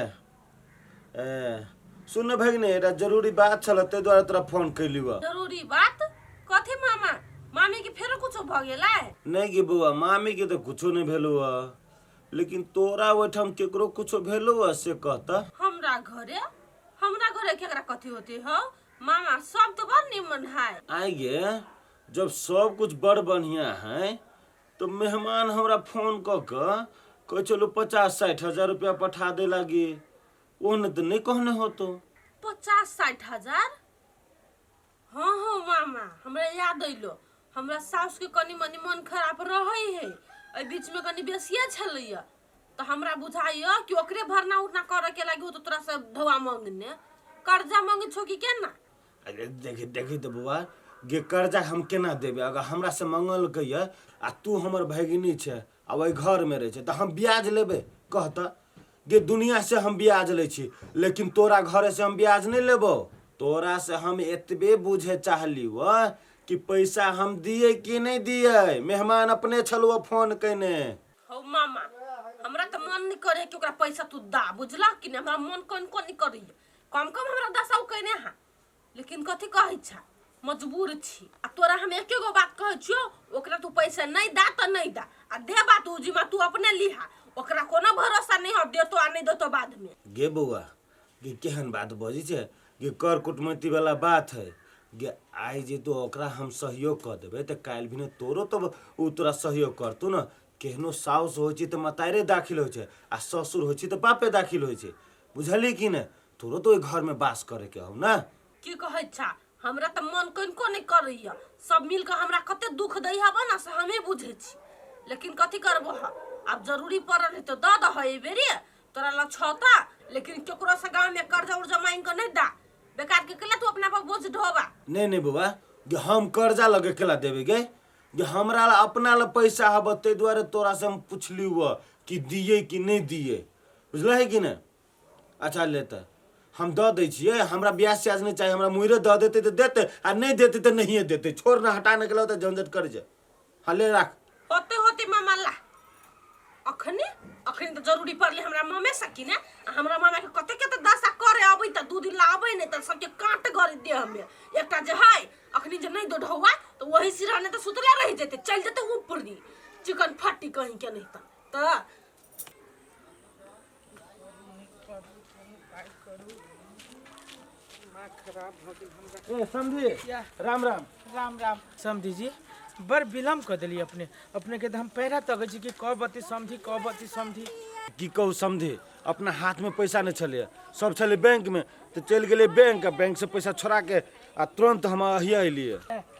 ए सुन न भगिनी, एकटा जरूरी बात छल, ताहि दुआरे तोरा फोन कैलियौ। जरूरी बात कथी मामा? मामी के फेरो कुछो भऽ गेलै? नहि गे बौआ, मामीके तऽ कुछो नहि भेलौ हँ, लेकिन तोरा ओहिठाम केकरो कुछो भेलौ हँ से कहता। हमरा घरे केकरा कथी होते हो मामा? सब तो बड़ निमन है। आइ गे, जब सब कुछ बड़ बढ़िया है तो मेहमान हमरा फोन कऽ कऽ कहै छलौ 50-60 हजार रुपया पठा दे लागी, ओहन तऽ नहि कहने होतो। 50-60 हजार? हाँ हो मामा, हमरा याद अइलो, हमरा साउस के कनि मनि मन खराब रहै है, एहि बीच में कनि बेसिए छलैया, तऽ हमरा बुझाइया कि ओकरे भरना उरना करे के लागी हो तो तोरा सब धोआ मांगने कर्जा मांगे छो कि केना। अरे देखी देखी तऽ बौआ गे, कर्जा हम केना देबै? अगर हमरा से मंगलकै यऽ आ तू हमर भगिनी छै आ ओहि घरमे रहै छै तऽ हम ब्याज लेबै? कह तऽ गे। दुनिया से हम ब्याज लै छी, लेकिन तोरा घरे से हम ब्याज नहि लेबौ। तोरा से हम एतबे बुझे चाहली व कि पैसा हम दिए कि नहि दिए। मेहमान अपने छलौ फोन केने। हौ मामा, हमरा तऽ मन नहीं करे कि ओकरा पैसा तू दा, बुझला कि नहीं? हमरा मन कोन कोन नहीं करैया। कम कम हमरा दसाउ कने हा, लेकिन कथी कहै छा, मजबूर छी। आ तोरा हम एके गो बात कहै छियो, ओकरा तू पैसा नहीं दा तऽ नहीं दा, आ दे बात उ जिम्मा तू अपने लिहा। ओकरा कोनो भरोसा नहीं हो, देतो आ नहीं देतो बाद में। गे बौआ गे, केहन बात बजै छै गे? कर कुटमैती वाला बात है गे। आइ जे तू ओकरा हम सहयोग कऽ देबै तऽ काल्हि भिने तोरो तऽ ओ तोरा सहयोग करतौ ने। केहनो साउस होइ छै तऽ मतारे दाखिल होइ छै आ ससुर होइ छै तऽ बापे दाखिल होइ छै, बुझलिही कि नहि? तोरो तऽ ओहि घरमे वास करैके हौ ने। की कहै छा, हमरा तऽ मन कनिको नहीं करैया। सब मिल कऽ हमरा कते दुख दै हब ने से हमे बुझै छी, लेकिन कथी करबो ह, आब जरूरी पड़ल है तो दऽ दह एहि बेरी, तोरा लग छौता, लेकिन केकरो से गाँव में कर्जा उर्जा मांगि कऽ नहीं दा। बेकार के केला तू अपना पर बोझ ढोबा। नहीं नहीं बौआ गे, हम कर्जा लगे केला देबै गे? गे, हमरा ला अपना ला पैसा हब, ताहि दुआरे तोरा से हम पुछली हुआ कि दिए कि नहीं दिए, बुझल है कि नहि? अच्छा ले, तऽ हम दऽ दै छियै। हमरा ब्याज स्याज नहि चाही। हमरा मुहरे दऽ देतै तऽ देतै आ नहि देतै तऽ नहिए देतै। छोड़ ने, हटा ने, गेलौ तऽ झंझट करै छै। हँ, ले राख। होते होते मामा, ला। अखने अखने तऽ जरूरी पड़ले हमरा मामे से कि ने, आ हमरा मामा के कते कते दशा करे अबै तऽ 2 दिन ला अबै नहि तऽ सबके काट गड़ी देह में। एकटा जे है अखनी जे नहीं दोढ़ौआ तऽ वही सिरहाने तऽ सुतले रहि जेतै, चलि जेतै ऊपरी चिकन फट्टी कहीं के नहीं तऽ। ए समझी, राम राम। राम राम समधी जी। बड़ विलम्ब कऽ देलियै अपने। अपने के तऽ हम पैरा तकै छी कि कब अती समधी, कब अती समधी। की कहू समझी, अपना हाथमे पैसा नहि छलैए, सब छलै बैंकमे, तऽ चलि गेलियै बैंक आ बैंक से पैसा छोड़ा के आ तुरंत हम अहिए अयलियै।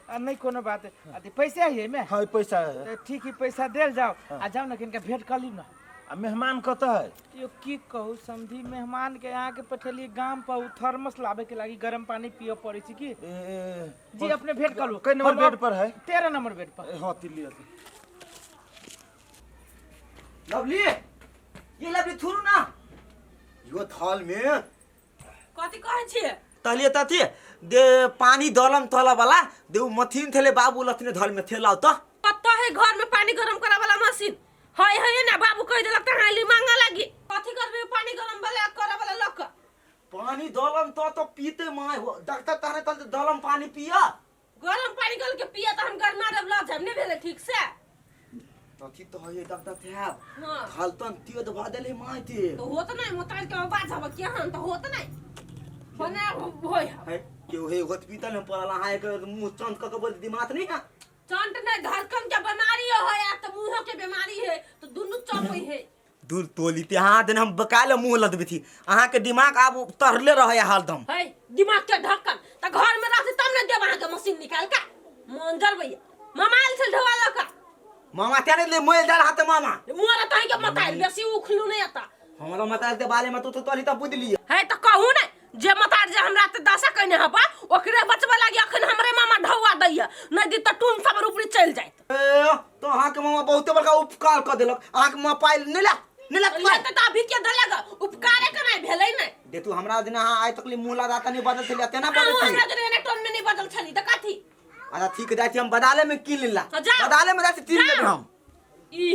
आ नहि कोनो बात। अथी पैसा है एहिमे? हाँ, पैसा है। तऽ ठीक है, पैसा देल जाओ आ जाओ ने, किनका भेंट कर ली ना। आ मेहमान कतऽ है यो की कहू समझी मेहमान के यहाँ के पठेलिए गाम पर उ थर्मस लावे के लागी गरम पानी पिए पड़े छै की ए, ए, जी अपने भेंट करू कै नंबर हम बेड पर है 13 नंबर बेड पर ए, हाँ तिल्ली हती। लवली ये लवली थुरु ना यो थल में कथी कहै छियै तहलिए तथी दे पानी दलम तल वाला दे उ मथिन थेले बाबू लथने धल में थेलाउ त कत्ता है घर में पानी गरम करे वाला मशीन है है ना बाबू कह देलक त हाली मांगे लागी कथी करबे पानी गरम वाला करे वाला लक पानी दलम त तो पीते my हो डॉक्टर तहने तल दलम पानी पिया गरम पानी गल के पिया त हम गरमा देब ल जाब नहीं भेले ठीक से तथी तो है डॉक्टर साहब हाँ। थलतन त्यो दबा देले my ते तो होत नहीं मोताल के आवाज हब के हन तो होत नहीं बना होय है केहू हे हॉस्पिटल में पड़ल अहाँ एक मुंह चंद क के बोल दिमाग नहीं है चंट नहीं धड़कन के बीमारी है या तो मुंह के बीमारी है तो दुनू चपई है दूर तोली ते अहाँ दिन हम बकाले मुंह लदबी थी अहाँ के दिमाग आब तरले रहे हरदम है दिमाग के ढक्कन त घर में रहते तब ने देब अहाँ के मशीन निकाल के मंजर भैया मामा आयल छल ढोआ लऽ कऽ मामा क्या नहीं ले मोल डाल हाथ मामा मोरा तहीं के मताइल बेसी उखलू नहीं आता हमरा मताल के बारे में तो तो तोली त बुझ लिया है त कहू ने जे मतार जे हमरा ते दशा कने हबा ओकरे बचबा लागी अखन हमरे मामा ढौआ दैया नहीं दी त टून सब ऊपरी चल जाइत ए तो अहाँ के मामा बहुते बड़का उपकार क देलक अहाँ के मामा पाइल नहीं ला नहीं ला ले त अभी के देलक उपकारे कनाइ भेलै नै दे तू हमरा दिन अहाँ आइ तक ले मुंह लगा तनी बदल छलिया तेना बदल अहूँ छली हमरा जरे एने टोन में नहीं बदल छली त कथी अच्छा ठीक जाइ छी हम बदाले में कीन लेला हाँ, जाओ। बदाले में जाइ छी तीन लेबै जाओ। हम ई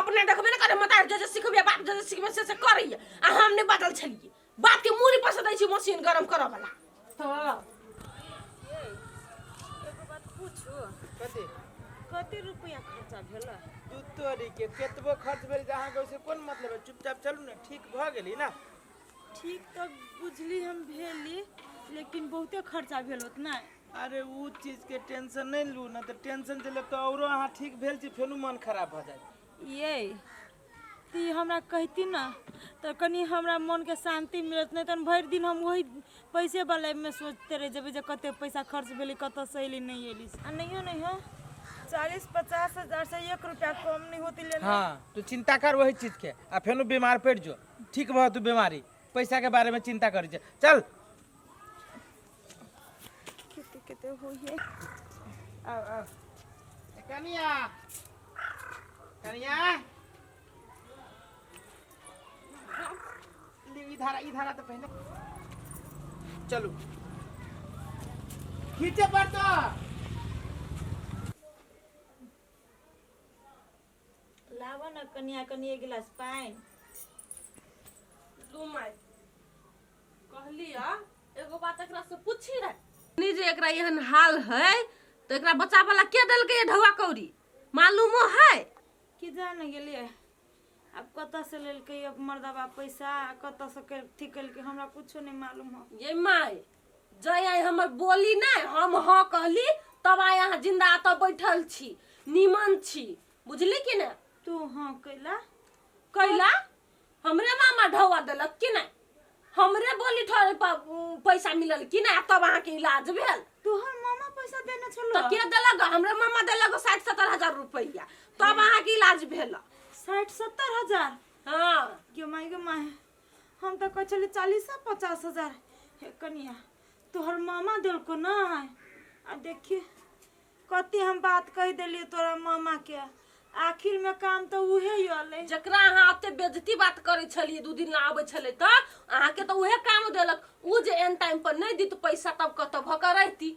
अपने देखबे ने करे मतार जे जे सिखबे बाप जे जे सिखबे से से करैया आ हम नहीं बदल छलिए बाप के मूड़ी पर से दै छी मशीन गरम करऽ वाला तो एगो बात पूछू कथी कते रुपया खर्चा भेल दू तोरी के केतबो खर्च भेल जे अहाँके ओहिसँ कोन मतलब है चुपचाप चलू ने ठीक भऽ गेली ना ठीक तऽ बुझली हम भेली लेकिन बहुते खर्चा भेल होत ना अरे उ चीजके टेंशन नहि लू ना तऽ टेंशन जे लेब तऽ औरो अहाँ ठीक भेल छी फेनो मन खराब भऽ जायत ये ती हमरा कहती ना तऽ कनि हमरा मनके शान्ति मिलत नहि तहन भरि दिन हम वही पैसे वाला में सोचते रहि जेबै जे कते पैसा खर्च भेलै कतऽसँ अयली नहि अयली आ नहियो नहियो 40-50 हजार से एक रुपया कम नहीं होती लेने हाँ तू चिंता कर वही चीज के आ फेनो बीमार पड़ि जो ठीक भऽ तू बीमारी पैसा के बारे में चिंता करी छे चल कते कते होइए आओ आओ ए, कनिया कनिया ली, इधर इधर आ तो पहले चलू खींचे पर तो लाबऽ ने कनिया कनि एक गिलास पानि लू माय कहली एगो बात एकरा से पूछी रहे नी जे एकरा एहन हाल है तो एकरा बच्चा वाला के देलकै ये ढौआ कौड़ी मालूमो है की जाने गेलियै आब कतऽसँ लेलकै अब मर्दबा पैसा आ कतऽसँ अथी केलकै हमरा कुछो नहि मालूम हो ये माय जय आइ हमर बोली नहि हम हाँ कहली तब आइ अहाँ जिंदा एतऽ बैठल छी नीमन छी बुझली कि ने तू हाँ कैला कैला हमरे मामा ढौआ देलक कि नहि हमरे बोली ठहरे पैसा मिलल कि नहि आ तब अहाँके इलाज भेल तोहर मामा पैसा देने छलो तऽ के देलक हमरे मामा देलक 60-70 हजार रुपैआ तब अहाँके इलाज भेल 60-70 हजार हाँ गे माय गे माय हम तऽ कहै छलियै 40-50 हजार हे कनिया तोहर मामा देलको ना आ देखी कते हम बात कहि देलियै तोरा मामा के आखिर में काम तऽ उहे अलै जकरा अहाँ एते बेजती बात करै छलियै दू दिन ला आबै छलै तऽ अहाँके तऽ उहे काम देलक उ जे एन टाइम पर नहि दित पैसा तब कतऽ भऽ कऽ रहिती